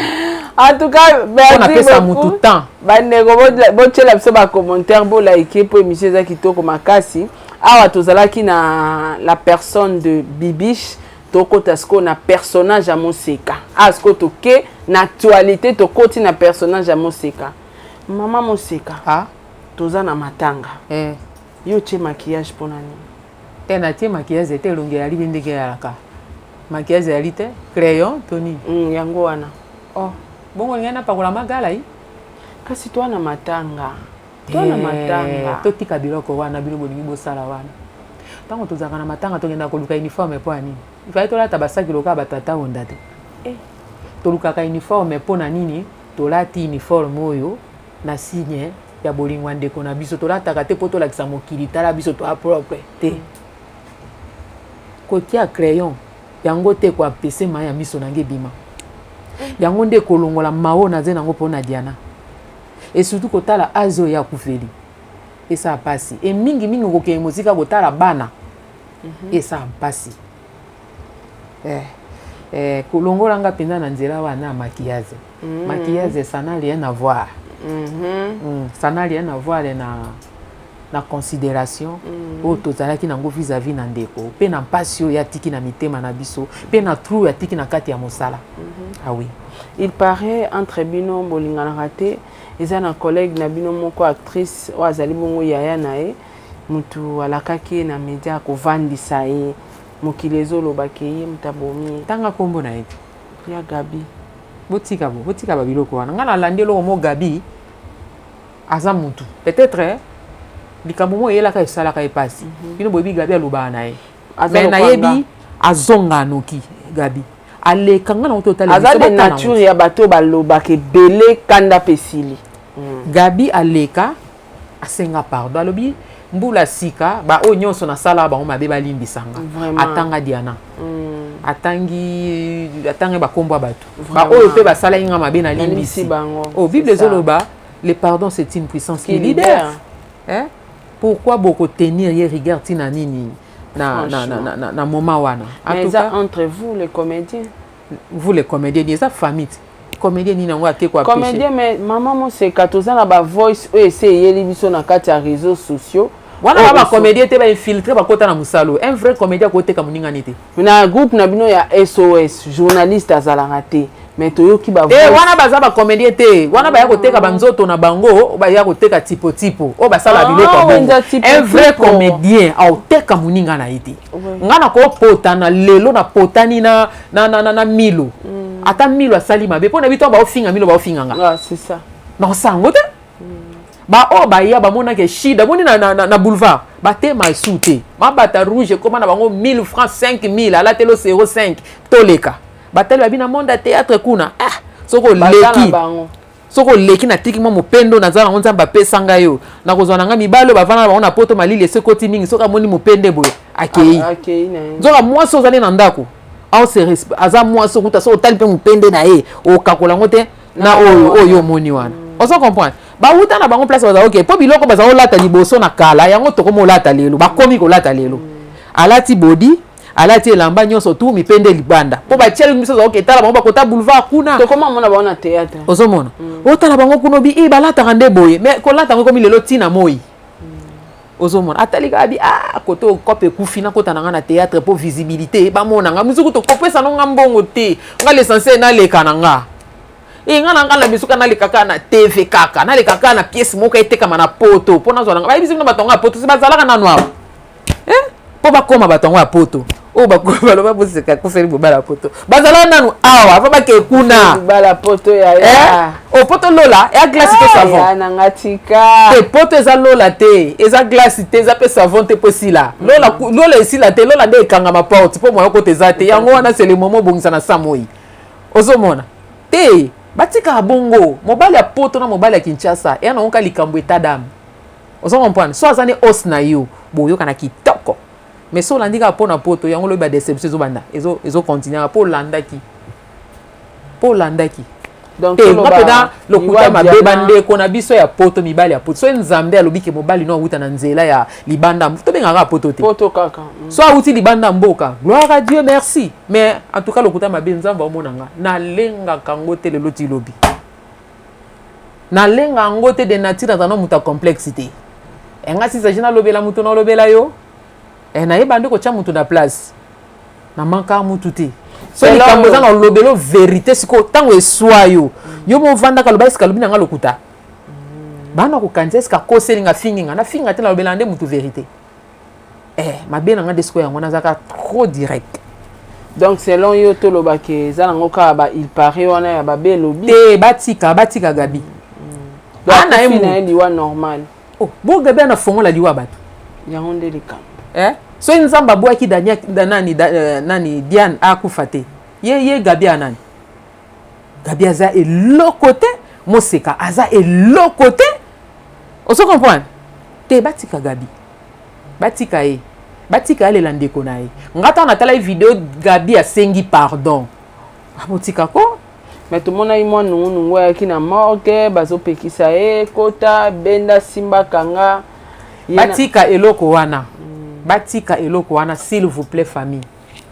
En tout cas, merci. Napesa mutu temps. Bandeko, botiela biso bacommentaire, bolike mpo émission eza kitoko makasi. Awa tozalaki na la personne de Bibiche. Tokota sikoyo na personnage ya Moseka. Awa sikoyo toke na actualité, tokoti na personnage ya Moseka. Mama Moseka, ah? Toza na matanga eh. Yo tie maquillage mpona nini? Te, natie maquillage te. Elongi eyali be ndenge eyalaka. Maquillage eyali te, crayon to nini? Yango wana. Oh, bongo ngai napakola magala yi. Kasi toa na matanga, toa na matanga. Totika biloko wana bino bolingi bosala wana. Ntango tozalaka na matanga, tokendaka koluka uniforme mpo ya nini? Ifai tolata basaki lokola batata onda te. Tolukaka uniforme mpo na nini? Tolati uniforme oyo na signe ya bolingo ya ndeko na biso. Tolataka te mpo tolakisa mokili tala biso toa propre te. Kotia crayon yango te koapese mai ya miso na nge ebima. Yango nde ekolongola mao naze nango mpo na Diana. Et surtout kotala aze oyo akufeli esala mpasi. E mingimingi kokende mosika kotala bana esala mpasi. Kolongola nga mpenza na nzela wana ya maquillage. Maquillage, ça n'a rien à voir. Ça n'a rien à voir na considération oyo tozalaki nango vis-à-vis na ndeko, mpe na mpasi oyo atiki na mitema na biso, mpe na trou oyo atiki na kati ya mosala. Ah oui. Il paraît entre bino bolinganaka te. Eza na collègue na bino moko actrice oyo azali bongo yaya na ye, motu alakaki ye na média akovandisa ye. Mokili ezolobaki ye moto abomi ye. Tanga nkombo na ye te. Ya Gabi. Botika bo, botika babiloko wana. Ngai nalandi eloko mo Gabi aza mutu peut-être likambo moko eyelaka esalaka ye mpasi. Bino boyebi Gabi alobaka na ye, mais nayebi azonga noki. Gabi aleka nga nango totala. Aza de nature ya bato oyo balobaka ebele, kanda mpe esili. Gabi aleka asenga pardon, alobi mbula sika baoyo nyonso nasala bango mabe balimbisanga. Atanga Diana, atangi, atangi bakombo ya bato baoyo mpe basalaki nga mabe, nalimbisi bango. Oh, Bible ezoloba le pardon, c'est une puissance qui libère, eh? Pourquoi bokotenir ye rigueur ntina nini na moment wana? En tout cas, entre vous les comédiens. Vous les comédiens, eza famille te. Comédien nini yango ake kwa comédien? Mais mama Moseka, toza na bavoice oyo ese eyeli biso na kati ya réseaux sociaux. Wana ba bacomédien te, bainfiltré bakota na mosalo. Un vrai comédien akoteka moningani te. Na groupe na bino ya SOS journaliste azalaka te, mais toyoki ba te. Wana baza bacomédien te. Wana baya koteka banzoto na bango, baya koteka tipo-tipo oyo basala biloko ya bongo. Un vrai comédien aoteka moninga na ye te. Nga na kopotana lelo, napotani na Milo. Ata Milo asali mabe mpo na bito, baofinga Milo, baofinga nga. C'est ça. Naosango te. Baoyo baya bamonaka shida moni na boulevard, batema esu te. Mabata rouge ekóma na bango 1000 francs, 5000, alatelo 05. Toleka batali babi na monde ya théâtre kuna. Ah, soki oleki, soki oleki, natiki mwa mopendo naza nango, Nzambe apesa ngai oyo, nakozwa na ngai mibali oyo bavanda na bango na Poto. Malili esi ekoti mingi, soki amoni mopende boye, akei. Nzoka mwasi ozali na ndako aza mwasi okuta, soki otali mpe mopende na ye, okakola yango te na oyo oyo omoni wana. Ozo comprendre? Bawuta na bango place baza oke mpo biloko baza kolata liboso na kala, yango tokomi olata lelo, bakomi kolata lelo. Alati body, alati elamba nyonso tu mipende libanda mpo batieli biso za oke. Tala bango bakota boulevard kuna. Tokoma mona bango na théâtre. Ozomona, otala bango kuna, obi e balataka nde boye. Mais kolata yango ekomi lelo ntina moi. Ozomona atali kaka bi ah, kote okope ekufi, nakota na nga na théâtre mpo visibilité bamona nga. Mosuku tokopesa no nga mbongo te, nga l'essentiel naleka na nga. E nga na nga na bisuka, naleka kaka na TV, kaka naleka kaka na pièce moko etekama na Poto mpo nazwa nanga. Bayebisi bino bato yango ya Poto si bazalaka nanu awa, mpo bakóma bato yango ya Poto oyo baloba boseka kufeli bobala ya Poto, bazalaka nanu awa fa bake kuna. Bala Poto ya O Poto lola eya glace to savon. Nanga tika. Te, Poto eza lola te, eza glace te, eza mpe savon te mpo esila. Lola, lola esila te. Lola nde ekangama porte mpo moyo kota eza te. Yango wana c'est le moment obongisa na sa moi. Ozomona te, batikaka bongo. Mobali ya Poto na mobali ya Kinshasa eya nango ka likambo état d'âme. Ozo comprendre? So aza ne os na yo, boyokana kitoko. Mais so olandi kaka mpo na poto yango, lobi badéception ezobanda, ezocontinue mpo olandaki, mpo olandaki. Te, nga mpenza lokuta mabe. Bandeko na biso ya poto, mibali ya poto, so Nzambe alobi ke mobali no awuta na nzela ya libanda, tobengaka poto te. Poto kaka. So awuti libanda mboka, gloire à Dieu, merci. Mais en tout cas, lokuta mabe, Nzambe aomona nga, nalengaka yango te. Lelo ti lobi nalenga yango te. De nature aza no moto ya complexe te. Enga sisagi nalobela moto, nalobela yo, nayeba nde kotya moto na place, namanka mutu te. So likambo eza na olobelo vérité. Sikoyo ntango eswa yo, yo movandaka, loba esika alobi na nga lokuta, bana kokanisa esika akoselinga, fingi nga, nafinga te, nalobela nde mutu vérité. Mabe na nga nde sikoyo yango, nazalaka trop direct. Donc selon yo, tolobaki eza nango kaka ba il paraît wana ya babe elobi? Te, batika, batika Gabi. Ana ye liwa normal. Oh, bo Gabi ana fongola liwa bato. Yango nde likambo. Eh? Soki Nzambe abwaki Dania, da, nani, da, nani, Diane akufa te, ye Gabi anani? Gabi aza eloko te, Moseka aza eloko te, ozo comprendre te. Batika Gabi, batika ye, batika alela ndeko na ye. Nga ntango natalaki video, Gabi asengi pardon, abotika ko. Mais tomonaki mwa nungunungu ayaki na morgue, bazopekisa ye kota, benda, simba, kanga. Batika eloko wana, batika eloko wana, s'il vous plaît. Famille,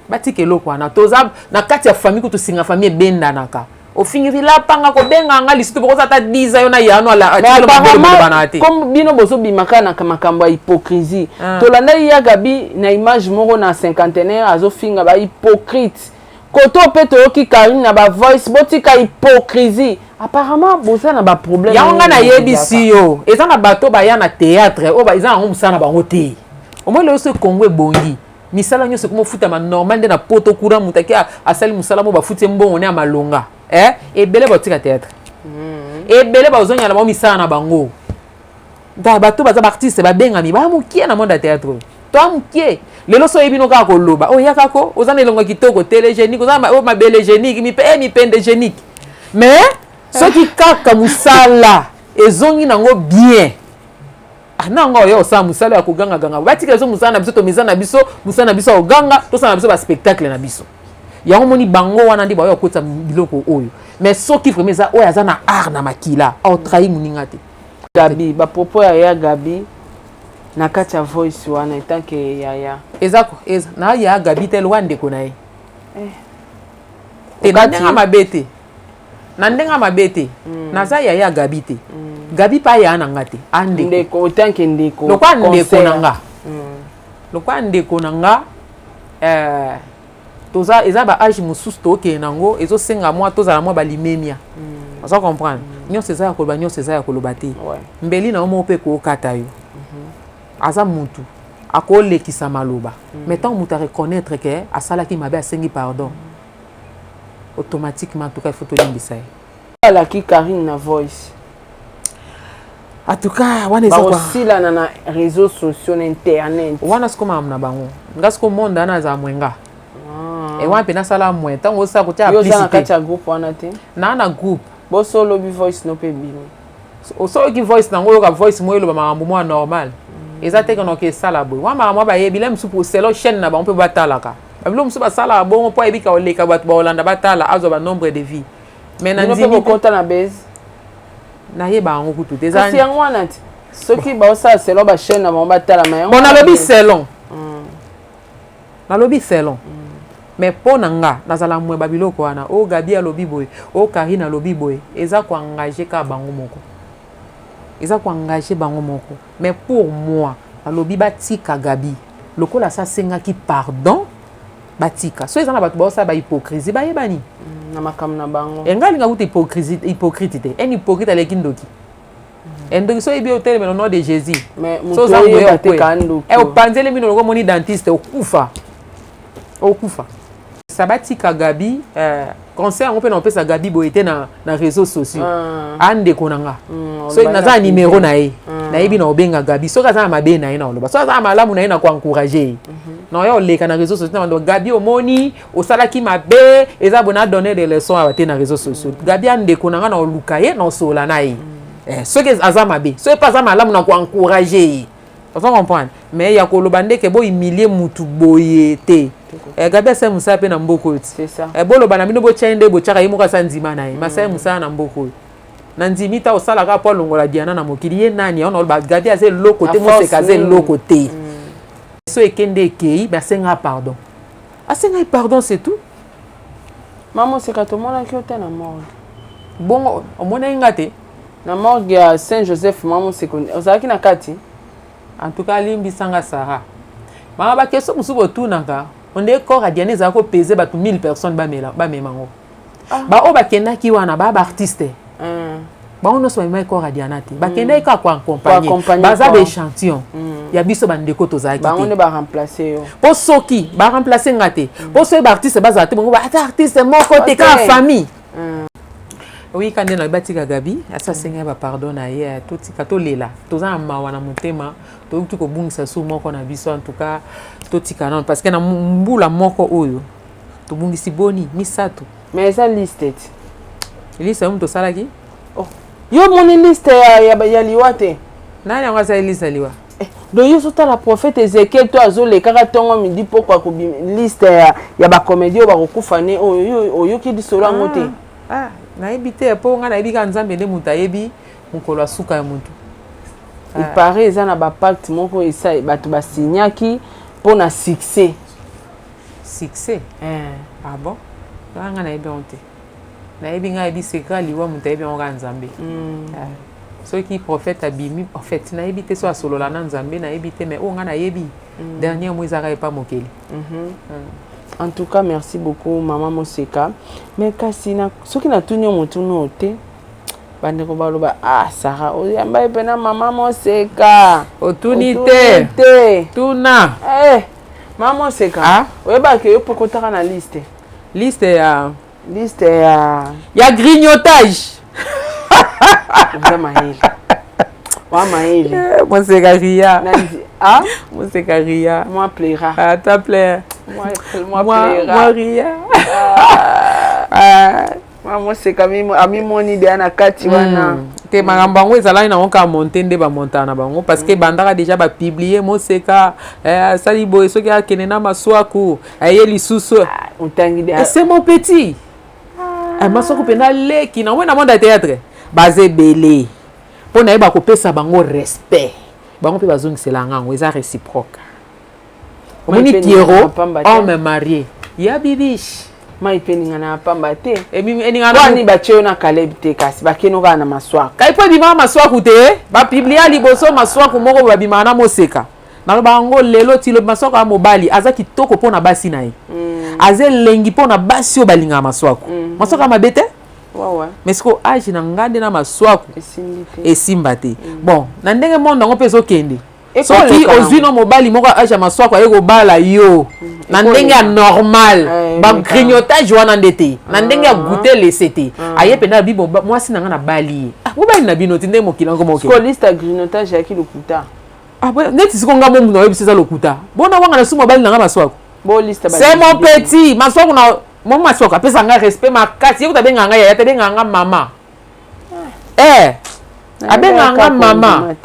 batika eloko wana. Toza na kati ya famille, kutu singa famille ebendanaka. Ofingisi lapanga, kobenga nga lisusu, bokoza ata 10 yo na yano. Apparemment, comme bino bozobimaka na makambo ya hypocrisie, tolandaki ya Gabi na image moko na cinquantenaire, azofinga bahypocrite koto mpe toyoki Karine na bavoice, botika hypocrisie. Apparemment boza na baproblème. Yango ngai nayebisi yo, eza na bato baya na théâtre oyo eza yango mosala na bango te. Omoi lelo so Kongo ebongi, misala nyonso ekoma ofutama normal. Nde na poto kuna, moto ake asali mosala mo, bafuti ye mbongo ne ya malonga. Ebele baotika théâtre, ebele bazongela bango misala na bango. Da bato baza baartiste babengami baya mokie na monde ya théâtre oyo, toa mokie. Lelo so oyebi no kaka koloba, oyo yaka ko oza na elongo kitoko, télégénique, oza oyo mabele génique, mipende génique. Mais soki kaka mosala ezongi nango bien, nango oyo osala mosala ya kogangaganga, batika biso mosala na biso, tomeza na biso mosala na biso ya koganga, tosala na biso baspectacle na biso. Yango moni bango wana nde baoyo akotisa biloko oyo. Mais soki vraiment eza oyo aza na art na makila, aotrahi moninga te. Gabi, bapropos ya Gabi na kati ya voice wana, etanke yaya? Eza eza na ya Gabi te, loka ndeko na ye te, na ndenge mabe te, na ndenge mabe te. Naza yaya ya Gabi te, Gabi mpe aya na nga te, andeko otanke ndeko. Lokwa ndeko na nga, lokwa ndeko na nga, toza eza ba age mosusu tokende nango, ezosenga mwa tozala mwa balimemia, oza comprendre. Nyonso eza ya koloba, nyonso eza ya koloba te. Mbeli na yo moko mpe kookata yo, aza mutu akolekisa maloba. Mais ntango moto areconnaître ke asalaki mabe, asengi pardon, automatiquement, en tout cas, il faut tolimbisa ye. Alaki Karine na voice. En tout cas, wana eza bakosilana na réseaux sociaux, na internet. Wana siko makambo na bango. Nga siko monde wana azala mwenga e wana mpe nasala mwe ntango osala kotia. Yo oza na kati ya groupe wana te? Naa na groupe. Boso olobi voice no mpe ebimi. Osoyoki voice nango, oyoka voice mo eloba makambo mwa normal, eza te kenoke esala boye. Wana makambo bayebi la mosusu selon chaîne na bango mpe batalaka babilo mosusu, basalaka bongo mpo ayebi ka oleka, bato baolanda, batala, azwa banombre de vues. Mais na ndimi kokota na base. Nayeba yango kutu te. Kasi yango wana ti soki baosala selon bachaîne na bango, batalama yango. Bon, nalobi selon, nalobi selon. Mais mpo na nga, nazala mwe babiloko wana oyo Gabi alobi boye, oyo Karine alobi boye, eza koengage kaka bango moko, eza koengage bango moko. Mais pour moi, nalobi batika Gabi lokola asa asengaki pardon, batika. So eza na bato baosala bahypocrisie, bayebani. Na makambo na bango. Engai alinga kuta hypocrisie, hypocrite te. Un hypocrite aleki ndoki. Ndoki so oyebi, otelemela au nom de Jésus. So oza boye, opanzeli bino loko omoni dentiste, okufa, okufa. Sa batika Gabi. Conseil yango mpe na opesa Gabi boye te na réseaux sociaux. Andeko na nga, soki naza na nimero na ye, nayebi na obenga Gabi. Soki aza na mabe na ye, na oloba. Soki aza na malamu na ye, na koencourage ye. Na oya oleka na réseaux sociaux na bando: "Gabi, omoni osalaki mabe, eza boye." Na donner des leçons awa te na réseaux sociaux. Gabi andeko na nga, na oluka ye, na osola na ye. Soki aza mabe, soki mpe aza malamu, na koencourage ye. Ozo comprendre? Mais ya koloba nde ke bo humilier mutu boye te. Eh, Gabi asali mosala mpe na mboka oyo ti. Eh, boloba na bino botya ye nde botyaka ye moko asa ndima na ye. Mm. Masali mosala na mboka oyo. Na ndimi ta osala kaka mpo alongola Diana na mokili ye nani? Yango naloba Gabi aza eloko te, moseka aza eloko te. Mm. So ekende ekei, basenga pardon. Asenga ye pardon, c'est tout. Mama Moseka tomonaki yo te na morgue. Bongo omonaki nga te? Na morgue ya Saint Joseph mama Moseka ozalaki na kati? En tout cas limbisa nga Sarah. Mama ba question mosusu botunaka onde corps ya Diana ezalaki kopese bato 1000 personnes bamela bamema yango. Ah. Ba oyo bakendaki wana ba ba artiste. Bango nyonso bamemaki corps ya Diana te. Bakendaki kaka koaccompagner. Baza ba échantillon ya biso bandeko tozalaki te. Bango nde ba remplacer yo. Po soki ba remplacer nga te. Po soki ba artiste bazala te bango ba ata artiste moko te kaka famille. Oui, kande na batika Gabi, asa senga ba pardon na ye, totika tolela. Toza na mawa na motema, toyoki kobungisa su moko na biso en tout cas totika nano parce que na mbula moko oyo tobungisi boni misato. Mais eza liste ti. Liste yango tosalaki? Oh. Yo moni liste ya liwa te. Nani yango asali liste ya liwa? Eh, donc yo ozotala prophète Ezekiel to azolekaka ntongo midi poko akobima liste ya bacomédie oyo bakokufa ne oyo oyoki lisolo yango te. Ah, nayebi te mpo ngai nayebi kaka Nzambe nde moto ayebi mokolo ya suka ya moto. Il paraît eza na bapacte moko esa bato basignaki mpo na succès. Succès? Eh. Ah bon? Ngai nayebi yango te. Nayebi ngai ayebi secret liwa moto ayebi yango kaka Nzambe. Ah. Soki prophète abimi, en fait nayebi te so asolola na Nzambe nayebi te mais oyo ngai nayebi dernier mot ezaka epa mokeli. En tout cas merci beaucoup maman Moseka. Mais kasi na soki natuni yo motuna oyo te bandeko baloba ah Sarah oyamba ye mpena mama Moseka. Otuni te. Te. Tuna. Eh mama Moseka. Ah? Oyebaka yo mpo okotaka na liste. Liste ya liste ya ya grignotage. Oza mayele. Wa mayele. Moseka ria. Ah? Moseka ria. Moi plaira. Ah, toi plaire. Moi, moi, moi ria. Ah. Moi Moseka amimoni deya na kati wana. Te makambo yango ezalaki nango kaka monte nde bamontaka na bango parce que bandaka déjà bapublie Moseka asali boye soki akende na maswaku aye lisusu. Otangi de. C'est mon petit. Maswaku mpenza leki na na monde ya théâtre baza ebele mpo nayeba kopesa bango respect bango mpe bazongisela yango eza réciproque. Omoni Pierrot homme marié ya bibiche mai mpe eningana ya pamba te eningana wani batie yo na Caleb te kasi bakende kaka na maswaku kai mpo ebimaka maswaku te bapiblia liboso maswaku moko babimaka na Moseka naloba yango lelo ti lobi maswaku ya mobali aza kitoko mpo na basi na ye. Aza elengi mpo na basi oyo balingaka maswaku. Maswaku ya mabe te. Mais sikoyo age na nga nde na maswaku esimba te. Bon na ndenge monde yango mpe ezokende soki ozwi no mobali moko age ya maswaku aye kobala yo na ndenge ya normal bagrignotage wana nde te na ndenge ya goûter laisser te aye mpenza abi mwasi na nga na bali ye mobali na bino ti ndenge mokili yango mokili liste ya grignotage yaki lokuta. Ah neti siko nga momu na oyebisi eza lokuta bona wanga na su mobali na nga maswaku. C'est mon petit maswaku na mo maswaku apesa nga respect makasi ye kuta abengaka nga yaya te abengaka nga mama. Eh abengaka nga mama.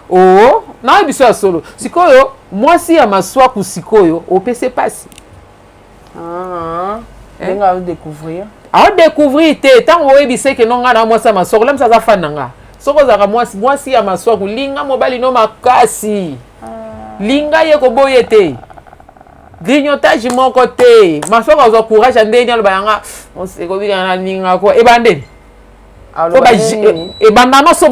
Oh nayebi biso ya solo sikoyo mwasi ya maswaku sikoyo opesi pasi. Ndenge aodécouvrir aodécouvrir te ntango oyebisa eke no ngai na mwasi ya maswaku lamisa aza fan na nga soki ozalaka mwasi mwasi ya maswaku linga mobali no makasi linga ye koboye te grignotage moko te maswaku azwa courage ya ndeni aloba yanga ekobika nalingako ebandeni ebanda nyonso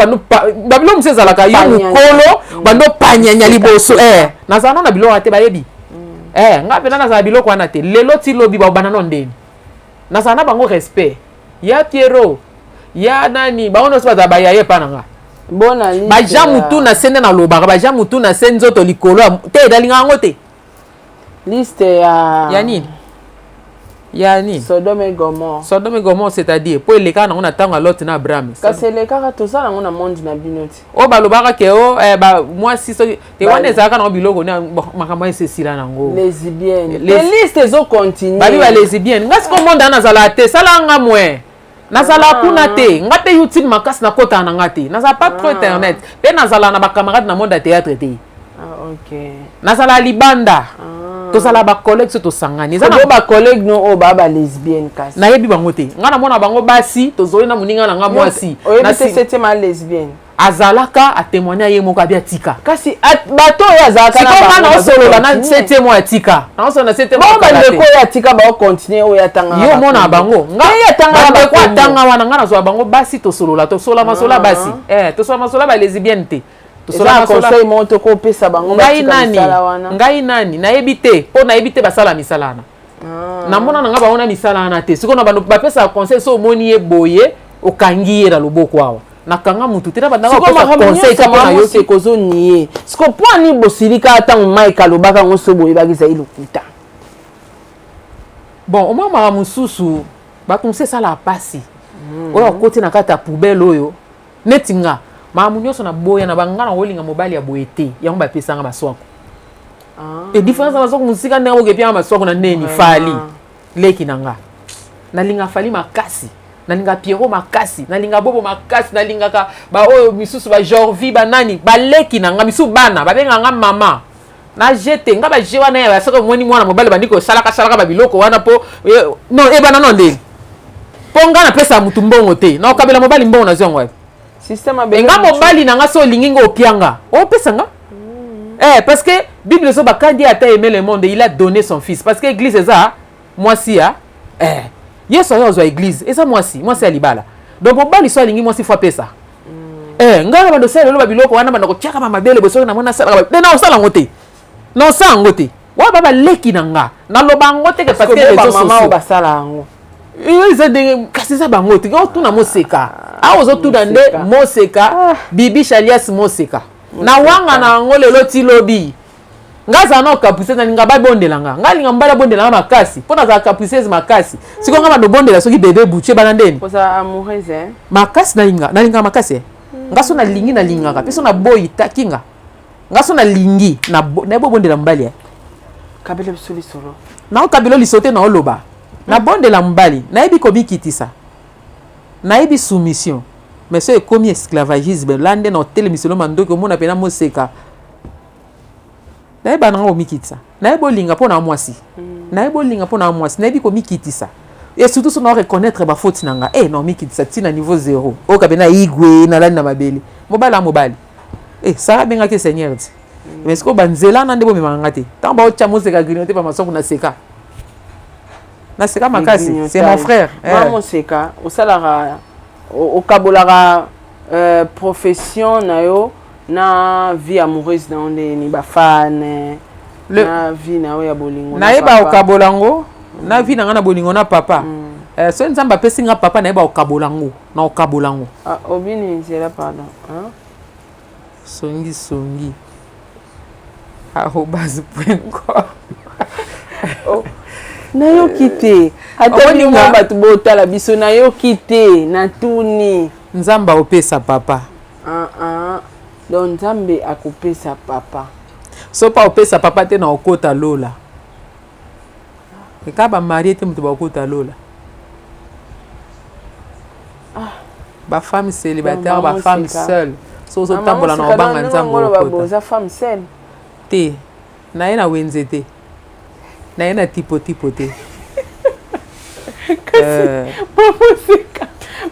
babilo mosusu ezalaka yo mokolo bando panyanya liboso nazala no na biloko wana te bayebi nga mpena nazala biloko wana te lelo ti lobi babanda no ndeni nazala na bango respect ya Pierrot ya nani bango nyonso bazala bayaye epa na nga baja mutu na se nde nalobaka baja mutu na se nzoto likolo te nalinga yango te. Liste ya ya nini ya nini Sodome et Gomorrhe. Sodome et Gomorrhe c'est-à-dire po elekaka nango na ntango ya Lot na Abraham. Kasi elekaka toza nango na monde na bino ti. Oyo balobaka ke o mwasi soki te wana ezalaka nango biloko makambo esi esila nango. Lesbienne. Les liste ezo continuer. Babi ba lesbienne. Nga siko monde wana nazala te sala nga mwe. Nazala kuna te nga mpe YouTube makasi nakotaka na nga te nazala pas trop internet mpe nazala na bacamarade na monde ya théâtre te. Okay. Nazala libanda. Ah. Tozala ba collègues so tosangani. Eza na ba collègues no oyo ba ba lesbienne kasi. Nayebi bango te. Nga namona bango basi tozoli na moninga na nga mwasi. Oyebi te septième a lesbienne. Azalaka a témoigner ye moko abi atika. Kasi bato oyo azalaka na bango. Sikoyo nga naosolola na septième oyo atika. Naosolola na septième oyo kala te. Bandeko oyo atika bao continuer oyo atanga. Yo omona bango. Nga bandeko atanga wana nga nazwa bango basi tosolola tosolola masolo ya basi. Eh tosolola masolo ya ba lesbienne te. Eza conseil moko tokopesa bango. Ngai nani? Ngai nani? Nayebi te mpo nayebi te basala misala wana. Ah. Namona na nga bango na misala wana te. Sikoyo na bando bapesaka conseil so omoni ye boye okangi ye na loboko awa. Nakanga mutu te na bandaka kopesa conseil kaka na yo te kozo nie. Sikoyo mpo ani bosilika ntango Mike alobaka yango so boyebaki ezali lokuta. Bon, omwa makambo mosusu bato mosusu esalaka mpasi. Oyo akoti na kati ya poubelle oyo neti nga makambo nyonso na boya na banga na kolinga mobali ya boye te, yango bapesanga maswako. Ah. E différence na maswako mosika ndenge okepianga maswako na neni Fally leki na nga. Nalinga Fally makasi, nalinga Pierrot makasi, nalinga Bobo makasi, nalingaka baoyo misusu ba Jorvi banani baleki na nga misusu bana babengaka nga mama na jete nga ba je wana ya soki omoni mwana mobali bandi kosalaka salaka ba biloko wana po non ebana non ndenge po nga napesa mutu mbongo te na okabela mobali mbongo nazwi yango wapi? Nga mobali na nga so olingi nga opianga opesa nga. Eh, parce que Bible ezoba quand Dieu a aimé le monde il a donné son fils, parce que église eza mwasi ya eh Yesu ayo azwa église eza mwasi mwasi ya libala, donc mobali so alingi mwasi fo apesa. Eh, ngai na bando osala lelo babiloko wana banda kotiaka ba mabele boye soki namoni nasalaka te na osala yango te na osala yango te wana ba baleki na nga naloba yango te ke parce que réseaux sociaux basala yango eza ndenge kasi eza bango te otuna Moseka awa ozotuna nde Moseka Bibiche alias Moseka na wanga na yango lelo ti lobi. Nga azala na capricieuse, nalinga babondela nga, nga alinga mobali abondela nga makasi mpo nazala capricieuse makasi. Sikoyo nga bando bondela soki bebe butie bana ndeni ozala amoureuse hein? Makasi nalinga, nalinga makasi eh. Nga so nalingi nalingaka mpe so naboyi takinga nga so nalingi nayebi obondela mobali eh. Kabela biso lisolo. Naokabela lisolo te, naoloba nabondela mobali, nayebi komikitisa, nayebi soumission, mais so ekomi esclavagisme la nde na otelemiselo mandoki omona mpena Moseka. Nayeba nanga komikitisa, nayebi olinga mpo na mwasi, nayebi olinga mpo na mwasi, nayebi komikitisa et surtout so na reconnaître bafaute na nga eh, na omikitisa ntina niveau zéro oyo kabe na igwe nalali na mabele mobali ya mobali eh, Sara abengaki Seigneur ti mais sikoyo banzela na nde bomemaka nga te ntango baotya Moseka grignote pa maswaku naseka naseka makasi, c'est mon frère. Eh. Moseka osalaka okabolaka profession na yo na vie amoureuse na yo ndeni bafane na vie na yo ya bolingo? Nayeba okabola yango na vie na nga na bolingo na papa. Soki Nzambe apesi nga papa, nayeba okabola yango na okabola yango. Ah, obini nzela, pardon, hein? Songi songi arobase point com. Oh. Nayoki te ata bino bato botala biso, nayoki te, natuni. Nzambe aopesa papa. Ah, ah. Donc Nzambe akopesa papa. So mpa opesa papa te na okota lola eka bamarie te moto bakota lola. Ah. Bafemme célibataire, bafemme seule, so ozotambola na obanga Nzambe. Oza femme seule? Te, naye na wenze te, naye na tipo-tipo te. Kasi Moseka,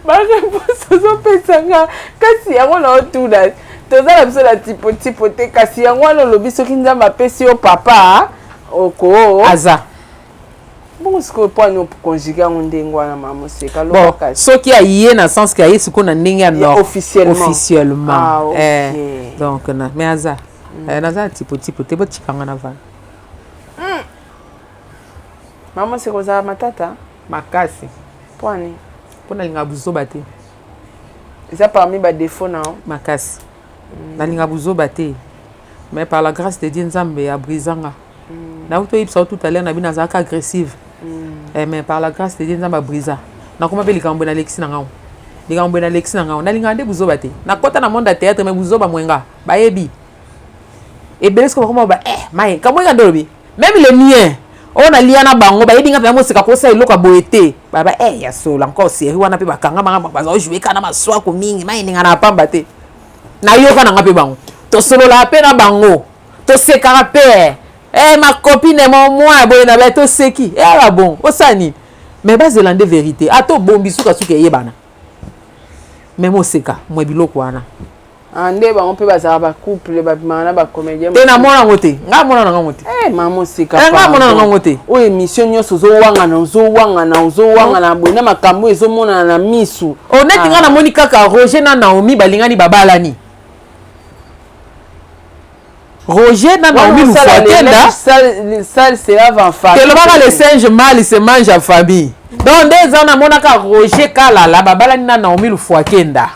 baréponse ozopesa nga kasi yango na otuna, toza na biso na tipo-tipo te, kasi yango wana olobi soki Nzambe apesi yo papa oko aza. Bongo sikoyo mpo ani oconjugue yango ndenge wana, mama Moseka? Bon, soki aye na sens ke aye sikoyo na ndenge ya nord officiellement. Officiellement. Ah, okay. Eh, donc na mais aza eh, naza na tipo-tipo te, botikanga na vana. Mama Moseka, ozala matata? Makasi. Mpo ani? Mpo nalinga buzoba te. Eza parmi badéfaut na yo? Makasi. Nalinga buzoba te, mais par la grâce de Dieu Nzambe abrisanga. Nauti oyebisa yo tout à l'heure na bino azalaka agressive. Eh, mais par la grâce de Dieu Nzambe abrisa, nakoma mpe likambo boye nalekisi na ngango, likambo boye nalekisi na ngango. Nalingaka nde buzoba te, nakɔta na monde ya théâtre mais buzoba mwenga bayebi ebele. Siko bakoma ba eh, mai kamwenga nde olobi, même le mien oyo nalia na bango bayebi nga mpenza Moseka kosala eloko ya boye te. Baba eh, ya solo encore série wana mpe bakanga baza ojouer kaka na maswako mingi, mai eninga na pamba te. Nayoka na nga mpe bango, tosololaka mpe na bango. Tosekaka mpe, eh, ma copine, mon moi boye na baye, toseki, eyaka bon. Osala nini? Mais bazela nde vérité. Ata obombi, sukasuka eyebana. Mais moseka mwe biloko wana. Ah, nde bango mpe bazalaka bacouple, babimaka na bacomédien. Te, namona yango te. Ngai amona na ngango te. Eh, mama Moseka. Eh, ngai amona na ngango te. Oyo émission nyonso ozowangana, ozowangana, ozowangana boye na makambo oyo ezomonana na misu. O neti ngai namoni kaka Roger na Naomi balingani, babalani. Roger na Naomi Lufuakenda. Sale se lave en famille. Telobaka le singe mal se mange en famille. Donc nde eza, namonaka Roger Kalala babalani na Naomi Lufuakenda.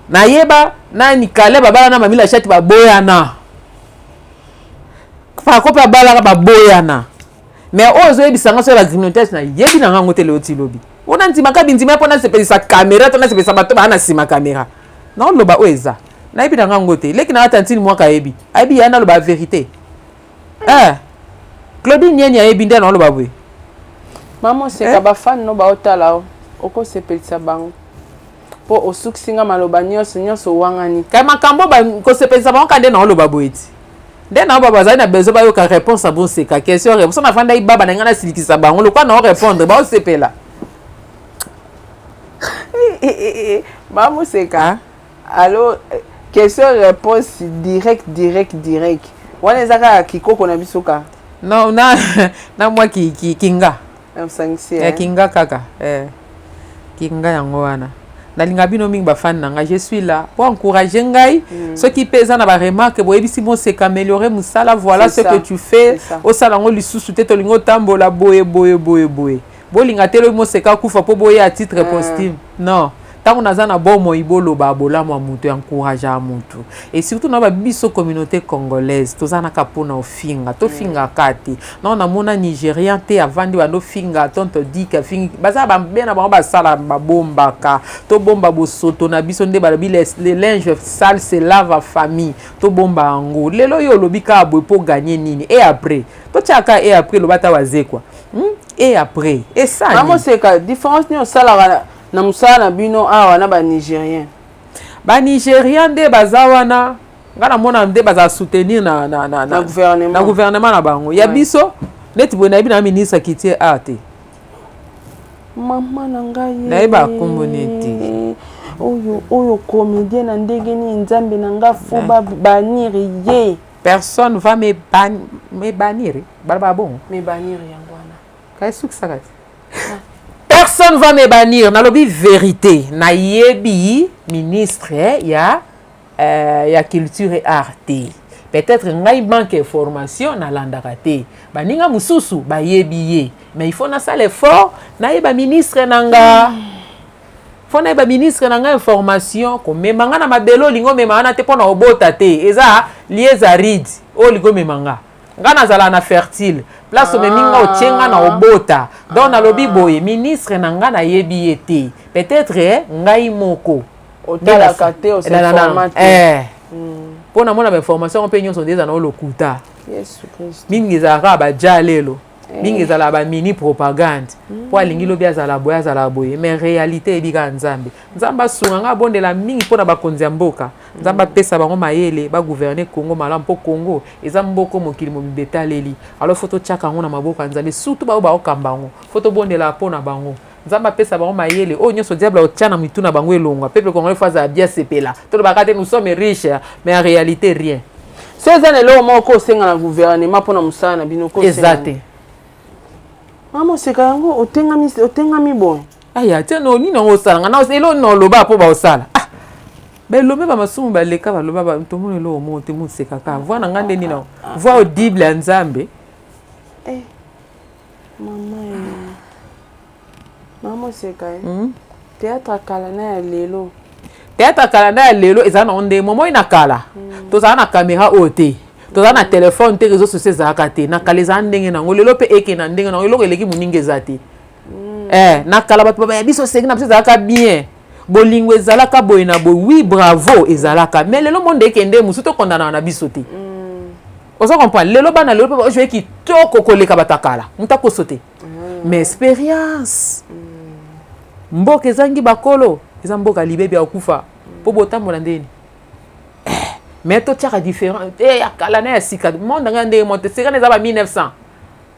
Nayeba nani Kale babala na Mamila Shati, baboyana. Pako mpe abalaka, baboyana. Mais oyo ozoyebisanga so bagrignotage, nayebi na ngango te. Lelo ti lobi mpona ndimaka bindima, mpo nasepelisa caméra to nasepelisa bato baa na nsima caméra. Naoloba oyo eza, nayebi na ngango te. Leki nanga tantine mwaka ayebi, ayebi ya naloba vérité. Eh, Claudine Nieni ayebi nde naoloba boye. Mama Oseka, eh? Bafani no baotala o, okosepelisa bango mpo osukisi nga maloba nyonso nyonso, owangani. Kay makambo kosepelisa bango ka nde naoloba boye ti nde na bango bazali na besoin bayoka réponse ya boseka. Question réponse, nafandaki baba na ngai, nasilikisa bango lokwa na orépondre, baosepela. Mama Oseka, allo, question réponse direct, direct, direct wana eza kaka kikoko na biso ka. Non, na mwa kinga. Osangisi. Ya kinga kaka, eh. Kinga yango wana. Nalinga bino mingi, bafani na ngai. Je suis là po encourager ngai. Soki mpe eza na baremarque, boyebisi Moseka améliorer mosala, voilà ce que tu fais, osala yango lisusu te, tolingi otambola boye boye boye boye. Bolinga te lobi Moseka akufa mpo boye à titre posthume. Non, ntango naza na bomoi, boloba bolamu ya moto, encourage ya motu. Et surtout na babiso communauté congolaise, toza naka mpona ofinga, tofingaka te. Non, namona Nigérian te avandi bando ofinga tonto dik afingi. Baza babe na bango, basala, babombaka. Tobomba bosoto na biso. Nde balobi le linge sale se lave en famille. Tobomba yango. Lelo oyo olobi kaka boye mpo gagner nini? Et après totiaka, et après loba ata wazekwa, Et après esani. Mama Oseka, différence nini osalaka na mosala na bino awa na Banigérien? Banigérien nde baza wana, nga namona nde bazala soutenir na na gouvernement. Na gouvernement na bango. Ya biso neti boye, nayebi na ministre culture art te. Mama na ngai. Nayeba kombo neti. Oyo oyo comédien na ndenge nini? Nzambe na nga, faut babannir ye. Personne va me bannir, baloba bongo. Me bannir yango wana. Kaesukisaka te. Personne va me bannir, nalobi vérité. Nayebi ministre ya culture et art te. Peut-être ngai manque information, nalandaka te. Baninga mosusu bayebi ye, mais il faut nasala effort nayeba ministre na nga. Faut nayeba ministre na ngai. Information komema nga na mabele, olingi omema wana te mpo na obota te. Eza lieu aride oyo olingi omema nga. Nga nazala na fertile place, omemi nga, otie nga na obota. Donc nalobi boye, ministre na nga nayebi ye te. Peut-être ngai moko otalaka te, os'informa te. Mpo namona bainformation yango mpe nyonso nde eza na lokuta. Yesu Kristo. Mingi ezalaka kaka baja lelo, mingi ezalaka bamini propagande mpo alingi lobi azala boye, azala boye. Mais réalité eyebi kaka Nzambe. Nzambe asunga nga, abondela mingi mpona bakonzi ya mboka. Nzambe apesa bango mayele, bagouverne Congo malamu, mpo Congo eza mboka mokili mobimba etaleli. Alors faut totiaka yango na maboko ya Nzambe, surtout baoyo baokamba yango. Faut tobondela mpo na bango, Nzambe apesa bango mayele oyo nyonso diable otya na mitu na bango elongwa. Peuple congolais faut azala bien, sepela. Tolobaka te nous sommes riches, mais en réalité rien. So eza na eloko moko osenga na gouvernement mpona mosala na bino? Eza te. Mama Oseka, yango otengami, otengami boye. Aya te, no nini yango osalanga na eloko nini oloba mpo baosala? Ah, belombe bamasumu baleka, baloba tomona eloko moko te. Moseka kaka voix na ngai nde nini, voix audible ya Nzambe. Eh, mama, mama Oseka, Théâtre kala na ya lelo? Théâtre kala na ya lelo eza nango nde momoi. Na kala tozala na caméra oyo te, tozala na telefone te, réseau sociaux ezalaka te. Na kala ezala ndenge nango, lelo mpe eke na ndenge nango. Eloko eleki moninga eza te. Na kala bato babaya biso, sengi na biso ezalaka bien, bolingo ezalaka boye na boye. Oui, bravo, ezalaka. Mais lelo monde ekende mosusu, tokondanaka na biso te. Oza comprendre? Lelo bana lelo mpe bajoue kitoko koleka bato ya kala, moto akoso te. Mais expérience, mboka ezangi bakolo, eza mboka libebi ya kokufa. Mpo botambola ndeni? Mais totiaka différent te ya kala na ya sika. Monde ngai ndenge mo te. Sika na eza ba 1900,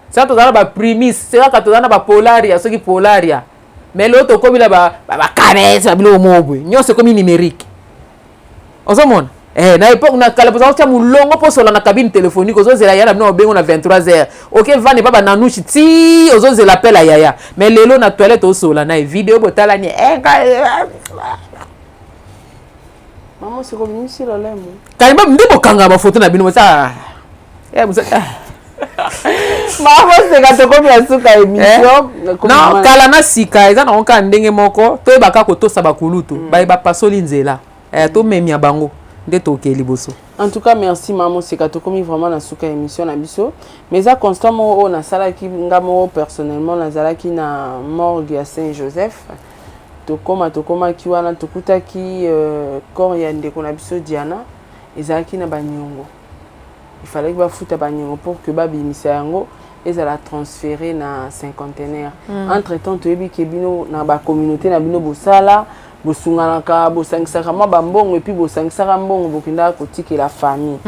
sika tozala na baprimis, sekaka tozala na bapolaria, soki polaria. Mais lelo tokomi na bacanes, babiloko moko boye, nyonso ekomi numérique. Ozomona, na époque na kala, boza kotia molongo mpo osola na cabine téléphonique, ozozela ya na bino obengo na 23 heures, oke vande pa bananushi ti ozozela appel ya yaya. Mais lelo na toilette osola na ye video, botalani. Mama, siko bimisi lolemo. Kani nde bokanga bafoto na bino bosa. Mama Seka, tokomi na suka émission. Non, kala na sika eza nango kaka ndenge moko. Toyebaka kotosa bakulutu, baye bapasoli nzela, tomemia bango nde tokee liboso. En tout cas, merci Mama Seka. Tokomi vraiment na suka émission na biso, mais eza constat moko oyo nasalaki nga moko personnellement. Nazalaki na morgue ya Saint Joseph. Tokomaki wana, tokutaki corps ya ndeko na biso Diana ezalaki na baniongo. Il fallait bafuta baniongo pour que babimisa yango, ezala transféré na Cinquantenaire. Entre temps, toyebi ke bino na bacommunauté na bino bosala, bosunganaka, bosangisaka mwa bambongo, et puis bosangisaka mbongo, bokendaka kotikela famille.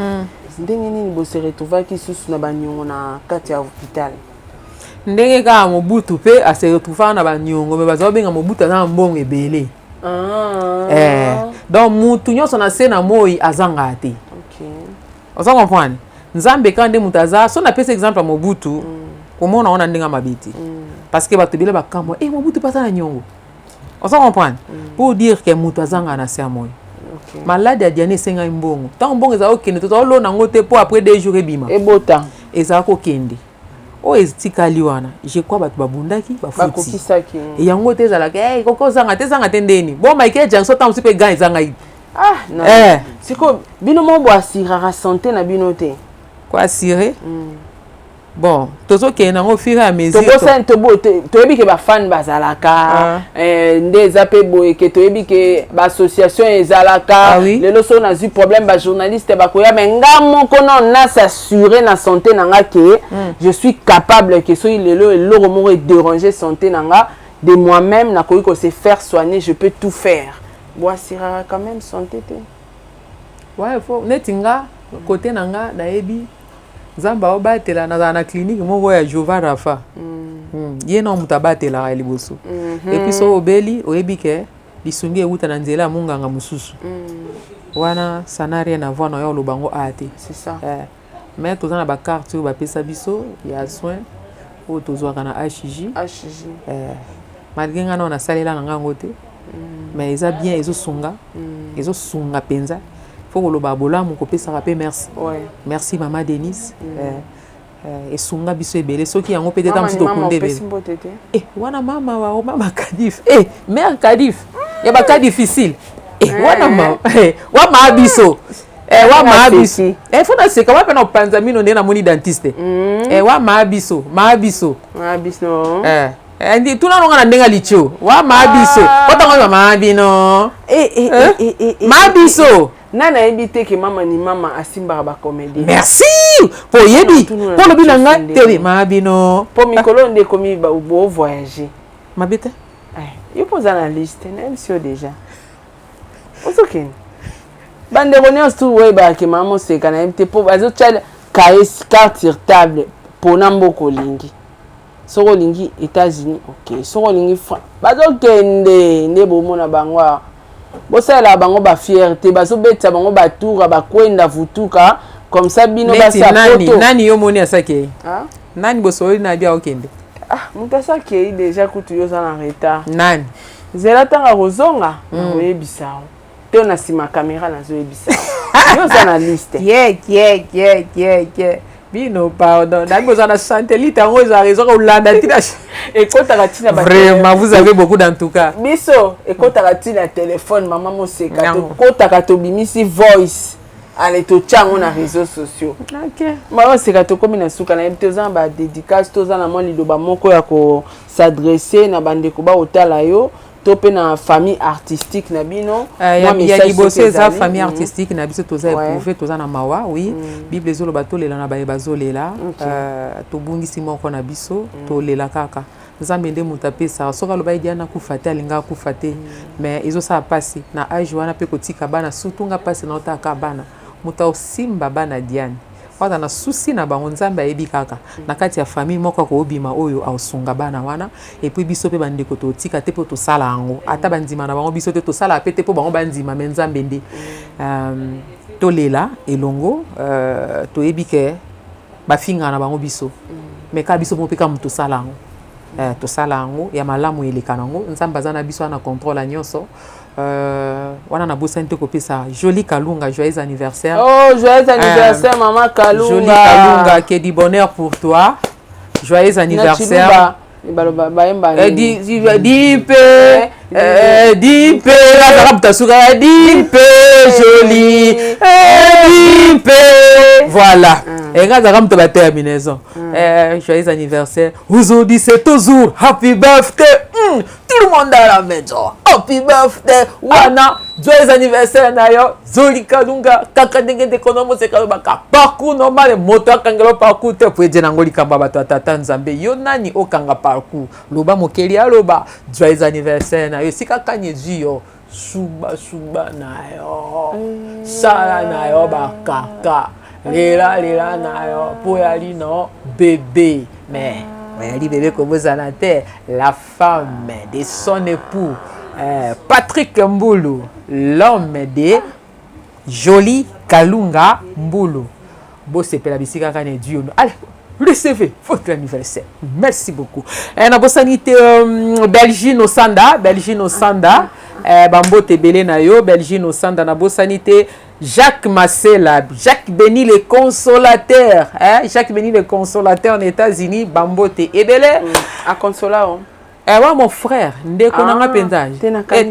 Ndenge nini bose retrouvaki susu na baniongo na kati ya hôpital? Ndenge kaka Mobutu mpe ase retrouvaka na baniongo, mais baza kobenga Mobutu aza na mbongo ebele. Donc mutu nyonso na se na moi azangaka te. Oza comprendre? Nzambe kaka nde moto aza so. Napesa exemple ya Mobutu, komona wana ndenge mabe te, parce que bato ebele bakamwa e Mobutu mpe aza na niongo. Oza comprendre? Pour dire que moto azangaka na se ya moi. Maladi ya Diane esengai mbongo. Ntango mbongo ezala kokende, tozala olona yango te mpo après 2 jours ebima. Ebota. Ezala kokende, oyo etikali wana, je crois bato babundaki, bafuti. Bakokisaki. Yango te ezalaka koki ozanga te, ezanga te. Ndeni bon, Michael Jackson ntango mosusu mpe gan ezangai. Ah non. Sikoyo bino moko boassuraka santé na bino te? Koassurer, bon, tozokende nango au fur et à mesure. Tobosani, toyebi ke bafans bazalaka. Nde eza mpe boye ke toyebi ke baassociation ezalaka. Ah oui. Lelo soki nazwi problème, bajournaliste bakoya, mais nga moko non, nas'assurer na santé na nga ke je suis capable ke soki lelo eloko moko edéranger santé na nga, de moi-même nakoki kose faire soigner, je peux tout faire. Boassuraka quand même santé te? Ouais, faut neti nga, côté na nga, nayebi Nzambe aobatela. Nazala na clinique moko ya Jova Rafa. Ye na moto abatelaka ya liboso. Et puis soki obeli, oyebi ke lisungi ewuta na nzela ya monganga mosusu wana, ça n'a rien à voir na yo oloba yango a te. C'est ça. Mais toza na bacarte oyo bapesa biso ya soin oyo tozwaka na HJ. HJ. Malgré nga nao nasalela na nga yango te, mais eza bien, ezosunga, ezosunga mpenza. Faut koloba bolamu, kopesaka mpe merci. Merci mama Denise. Esunga biso ebele. Soki yango mpe te, ta mosusu mama tokunde ebele. Opesi mbote te? Wana mama wa mama Kadif, mare Kadif ya baka difficile. Wana mama wa maa biso, wa maa biso. Faut naseka wa mpe na kopanza mino nde namoni dentiste. Wa maa biso, maa biso. Ah, biso. Tuna nonga na ndenge ya litio wa maa biso otango maa bino. Maa biso. Nani ayebi te ke mama ni mama asimbaka bacomédie? Merci po oyebi, Tuna po olobi na ngai nde. te oyebi maa bino. Mpo mikolo nde ekomi bovoyage. Mabe te. Yo mpo oza na liste, nayebisi yo déjà, ozokende. Bandeko nyonso tu oyebaka ke mama Moseka, nayebi te mpo bazotya kaye, carte sur table mpona mboka olingi. Soki olingi États-Unis, ok, soki olingi bazokende nde bomona bango awa, bosalela bango bafierté, bazobetisa bango batour, bakwenda vutuka comme ça bino neti basi ya nani poto. Nani yo moni asakei? Ah? Nani bosololi na bi aokende? Ah, moto asakei déjà kutu, yo oza na retard. Nani? Nzela ntango akozonga, nakoyebisa yo te. Na nsima caméra nazoyebisa yo, yo oza na liste. Kie kie kie kie kie, bino pardon, nayebi boza na satellite, yango ezalaka ezwaka kolanda ntina. Ekotaka ntina. Vraiment, vous avez beaucoup d'en tout cas. Biso ekotaka ntina telefone, mama Moseka. Yango. Tokotaka, tobimisi voice, ale totya yango na réseaux sociaux. Mama Moseka, tokómi na suka. Nayebi te, oza na badédicace to oza na mwa liloba moko ya kos'adresser na bandeko baotala yo to mpe na famille artistique na bino? Ya Mwa ya message liboso soki eza ezali. famille artistique na biso, toza éprouvé, toza na mawa. Oui, Bible ezoloba tolela na baye bazolela. Tobungisi moko na biso, tolela kaka. Nzambe nde moto apesaka. Soki aloba edi ana akufa te, alinga akufa te, mais ezosala mpasi na age wana mpe kotika bana, surtout nga mpasi na otaka bana. Moto akosimba bana Diane aza na souci na bango. Nzambe ayebi kaka na kati ya famille moko akobima oyo akosunga bana wana. Et puis biso mpe bandeko totika te mpo tosala yango, ata bandima na bango, biso te tosala pe te mpo bango bandima. Me Nzambe nde tolela elongo. Toyebi ke bafingaka na bango biso, me kaka biso moko mpe kaka moto tosala yango. Tosala yango ya malamu, eleka nango. Nzambe aza na biso wana, contrôle ya nyonso. Wana nabosani te kopesa Jolie Kalunga joyeux anniversaire. Oh, joyeux anniversaire, mama Kalunga. Jolie Kalunga, que du bonheur pour toi, joyeux anniversaire. Baloba bayemba. Dipe dipe azaka moto asuka dipe Jolie dipe, voilà. Enga azaka moto baterminaison. Joyeux anniversaire, aujourd'hui c'est toujours happy birthday, tout le monde à la maison, happy birthday wana. Joyeux anniversaire na yo, Jolie Kalunga. Kaka ndenge ndeko na moseka alobaka, parcours normal, moto akangela parcours te po ede nango likambo ya bato ya tata Nzambe. Yo nani okanga parcours? Loba mokeli aloba. Joyeux anniversaire na yo. Esika kani ezwi yo, subasuba na yo, sala na yo bakaka, lela lela na yo mpo yali no bébé. Mais oyali bébé, kobozana te la femme de son époux, Patrick Mbulu, l'homme de Jolie Kalunga Mbulu. Bosepela bisika kaka na edu. Allez, recevez votre anniversaire. Merci beaucoup. Nabosani te Belgine Osanda, Belgine Osanda, bambote ebele na yo, Belgine Osanda. Nabosani te Jacques Massela, Jacques Béni le consolateur, hein? Jacques Béni le consolateur aux États-Unis, bambote ebele. A consola oh. Eh, wa mon frère, ndeko nanga mpenza.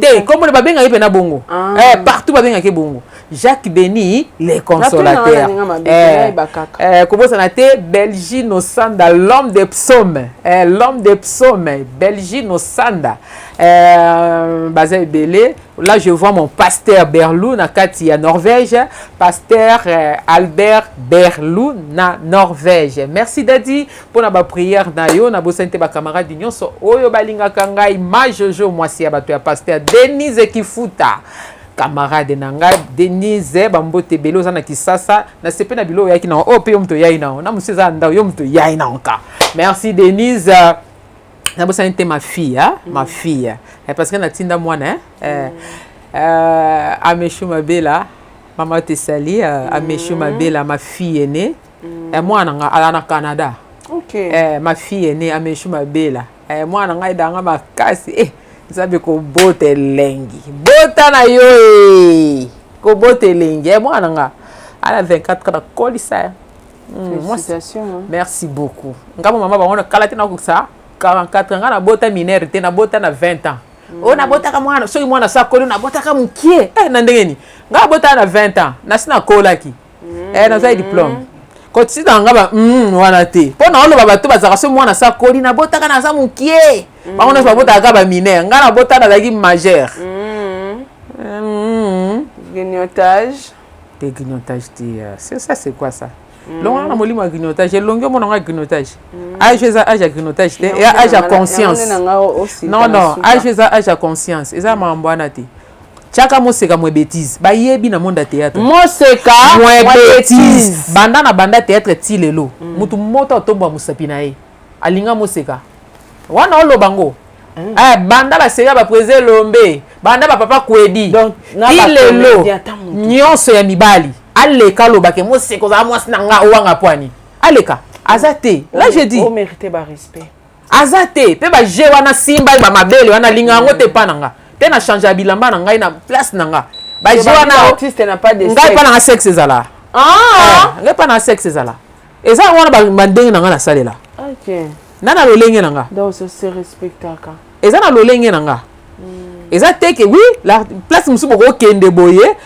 Te, kombo babengaki mpe na bongo. Eh, partout babengaki bongo. Jacques Béni le consolateur. Eh, eh, kobosana te Belgine Osanda, l'homme des psaumes. Eh, l'homme des psaumes, Belgine Osanda. Eh, baza ebele. Là, je vois mon pasteur Berlou na kati ya Norvège. Pasteur Albert Berlou na Norvège. Merci Dadi pour la prière na yo. Na bosani te ba camarade nyonso oyo balingaka ngai, ma Jojo, mwasi ya bato ya pasteur Denise Kifuta. Camarade na ngai Denise, bambote ebele. Oza na Kisasa, nasepe na bilo oyaki nango oyo mpe yo moto oyai nango na mosu eza ndao, yo moto oyai nango ka. Merci Denise. Nabosani te ma fille, hein? Ma fille, parce que natinda mwana, hein? Ameshu Mabela, mama tesali, Ameshu Mabela, ma fille aînée, mwana nga ala na Canada. Ma fille aînée Ameshu Mabela, mwana ngai danga makasi. Nzambe, kobota elengi, bota na yo e kobota elengi. Mwana nga ala 24, nakolisa. Félicitations. Merci beaucoup. Nga mo mama bango kala te, nakokisa 44. Nga nabota mineur te, nabota na 20 ans. Oyo nabotaka mwana, soki mwana so akoli, nabotaka mokie. Na ndenge nini nga nabotaka na 20 ans, nasi nakolaki, nazwaki diplôme. Kotina nga ba wana te, mpo na oloba bato bazalaka so mwana so akoli, nabotaka naza mokie. Bango nyonso babotaka kaka bamineur, nga nabota nazalaki majeur. Grignotage. Te, grignotage te. C'est ça, c'est quoi ça? Longo na molimo ya grignotage, elongi omona ngo ya grignotage. Âge eza âge ya grignotage te, eya âge ya conscience. Non, non, âge eza âge ya conscience. Eza makambo wana te. Tiaka moseka mwe bétise, bayebi na monde ya théâtre. Moseka. Mwe bétise, banda na banda théâtre ti lelo, mutu moto atombwa mosapi na ye alinga moseka wana oloba ngo. Banda baseria, baprésident Elombe, banda bapapa Kwedi ti lelo, nyonso ya mibali aleka alobake moseka ozala mwasi na nga owanga pwani aleka aza te. Là je dis. Omérite barespect. Aza te mpe baje wana, simba bamabele wana, alinga yango te. Epa na nga te, na change ya bilamba na ngai na place na nga, baje wana. Ngai mpa na nga sexe ezala, ngai mpa na nga sexe ezala, eza wana bandenge na ngai nasalela na lolenge na nga. Eza na lolenge na nga, eza te ke oui, la place mosusu bokokende boye,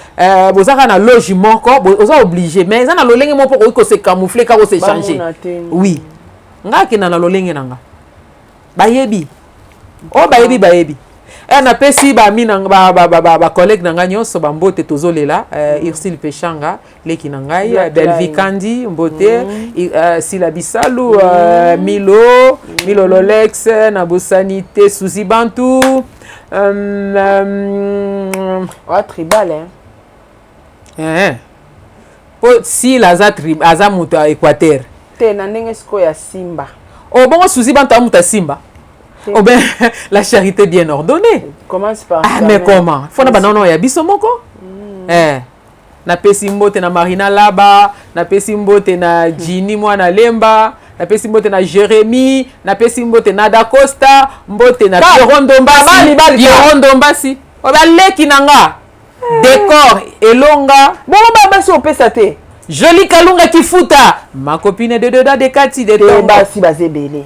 boza kaka na loge moko, oza obligé, mais eza na lolenge moko mpo okoki kose camoufler, kaka ose changer. Oui, nga akenda na lolenge na nga, bayebi oyo bayebi, bayebi. Napesi bami na bacollègue na ngai nyonso bambote. Tozolela Ursile Peshanga, leki na ngai Belvi Kandi, mbote. Sila Bisalu, Milo, Milo Lolex. Nabosani te Suzi Bantu. Wa tribal, hein? Eh. Mpo Sila aza, aza moto ya Équateur. Te, na ndenge sikoyo ya Simba. Oh, bongo Suzi Bantu aza moto ya Simba. Oh ben, la charité bien ordonnée commence par Ah, mais comment fona banano ya biso moko. Eh, napesi mbote na Marina Laba, napesi mbote na Jini mwana Lemba, napesi mbote na Jérémi, napesi mbote na Dacosta, mbote na Pierrot Ndombasi. Pierrot Ndombasi oyo baleki na nga, Décor Elonga. Bongo basi opesa te? Joli Kalunga Kifuta, ma copine de dedans de kati de. Te, basi baza ebele.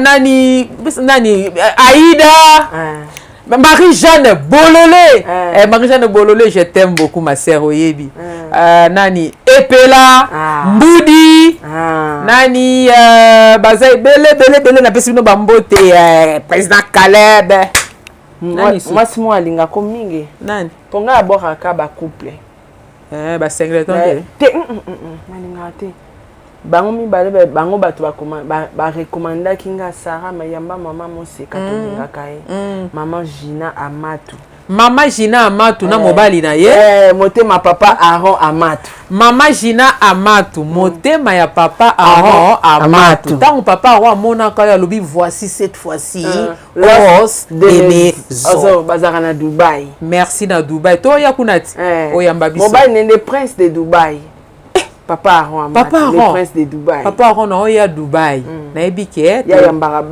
Nani nani, Aïda. Ah. Marie-Jeanne Bololé. Ah. Eh, Marie-Jeanne Bololé, je t'aime beaucoup, ma sœur oyebi. Ah. Nani Epela. Ah. Mbudi. Ah. Nani baza ebele ebele ebele, napesi bino bambote. Président Caleb. Mwasi moko alingako mingi. Nani? Mpo ngai abwakaka bacouple. Eh, basingleton te? Te, nalingaka te. Bango mibale, bango bato barekomandaki nga: "Sara, mayamba mama Moseka, tolingaka ye." Mama Gina Amatu. Mama Gina Amatu na mobali na ye. Motema papa Aron Amatu. Mama Gina Amatu, motema ya papa Aron Amatu. Ntango papa Aron amonaka oyo, alobi: "Voici cette fois-ci os de mes os." Bazalaka na Dubai. Merci, na Dubai toya kuna ti oyamba biso. Mobali nende prince de Dubai, papa Aron. Papa Aron, le prince de Dubai. Papa Aron, na oya Dubai, nayebi ke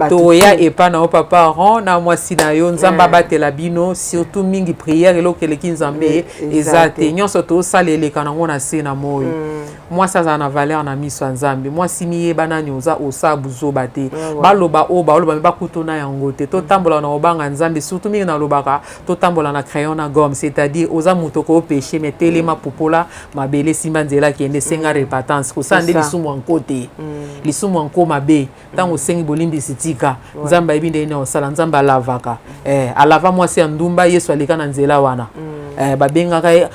toya epa na yo, papa Aron na mwasi na yo. Nzambe abatela bino, surtout mingi prière. Eloko eleki Nzambe eza te. Nyonso tosala eleka nango na se na moi. Mwasi azala na valeur na miso ya Nzambe. Mwasi, miyeba nani oza, osala buzoba te. Baloba oyo baoloba me bakutuna yango te. Totambola na kobanga Nzambe. Surtout mingi nalobaka, totambola na crayon na gomme, c'est-à-dire oza moto okopêcher, mais telema, pupola mabele, simba nzela, kende, senga repentance. Kosala nde lisumu yanko te, lisumu yanko mabe. Ntango osengi bolimbisi, tika Nzambe ayebi ndenge nini osala. Nzambe alavaka, alava mwasi ya ndumba. Yesu aleka na nzela wana, babengaka ye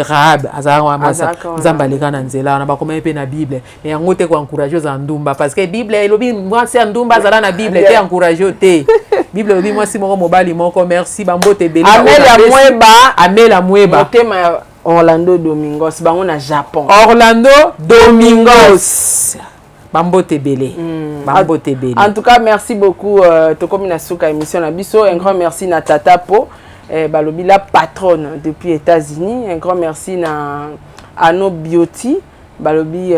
Rahab, azalaka mwasi. Nzambe aleka na nzela wana, bakomaki mpe na Bible. Mais yango te koencourager ozala ndumba, parce que Bible elobi mwasi ya ndumba azala na Bible te, encourage yo te. Bible elobi mwasi moko, mobali moko. Merci, bambote ebele. Amelia Mweba. Amela Mweba. Motema ya Orlando Domingos, bango na Japon. Orlando Domingos, bambote ebele, bambote ebele. En tout cas, merci beaucoup. Tokomi na suka émission na biso. Un grand merci na tata Po, balobi la patronne depuis États-Unis. Un grand merci na Ano Bioti, balobi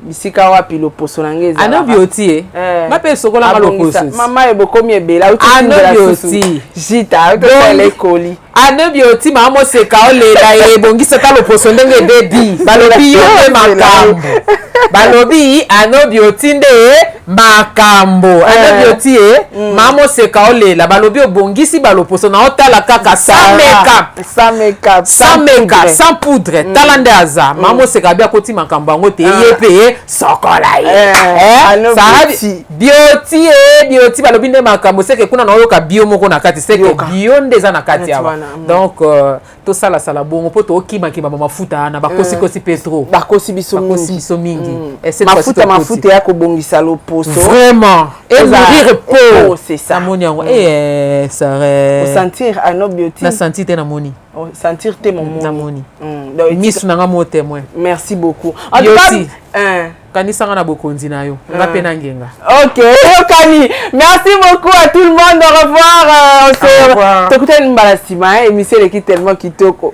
bisika wapi loposo na ngai. Ano Bioti e nga mpe esokolanga loposo. Mama, ebokomi ebele. Ano Bioti. Jita autosala ekoli. Ano Bioti, mama Moseka, olela ebongisa ta loposo ndenge ebebi. Balobi yo nde makambo, balobi Ano Bioti nde makambo. Ano Bioti e, mama Moseka, olela, balobi obongisi baloposo na otala kaka sans make-up. Sans make-up. Sans make-up, sans poudre. Tala nde aza mama Moseka abi akoti makambo yango te, ye mpe sokola ye. Bioti e Bioti, balobi nde makambo seke kuna na oyoka bio moko na kati, seke bio nde eza na kati awa. Donc tosalasala bongo mpo tokimakima bamafuta wana, bakosikosi mpe trop. Bakosi biso. Bakosi biso mingi. Mafuta, mafuta ya kobongisa loposo. Vraiment, et nourrir peau. C'est ça. Namoni yango, sare. Osentir Ano Bioti? Nasentir te, namoni. Sentir te, momoni. Namoni misu nanga mo témoin. Merci beaucoup en tout cas. Kanisanga na bokonzi na yo, nga mpe na ngenga. Ok, okani. Merci beaucoup à tout le monde, au revoir. On se tokutani mbala nsima. Émission eleki tellement kitoko.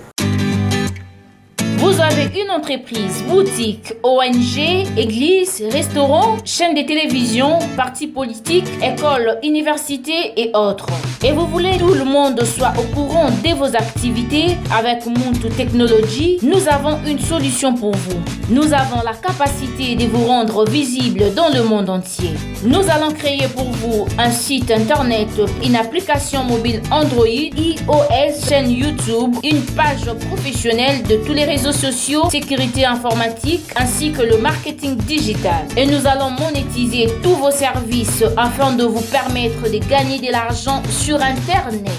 Vous avez une entreprise, boutique, ONG, église, restaurant, chaîne de télévision, parti politique, école, université et autres. Et vous voulez que tout le monde soit au courant de vos activités? Avec Muntu Technology, nous avons une solution pour vous. Nous avons la capacité de vous rendre visible dans le monde entier. Nous allons créer pour vous un site internet, une application mobile Android, iOS, chaîne YouTube, une page professionnelle de tous les réseaux sociaux, sécurité informatique ainsi que le marketing digital. Et nous allons monétiser tous vos services afin de vous permettre de gagner de l'argent sur Internet.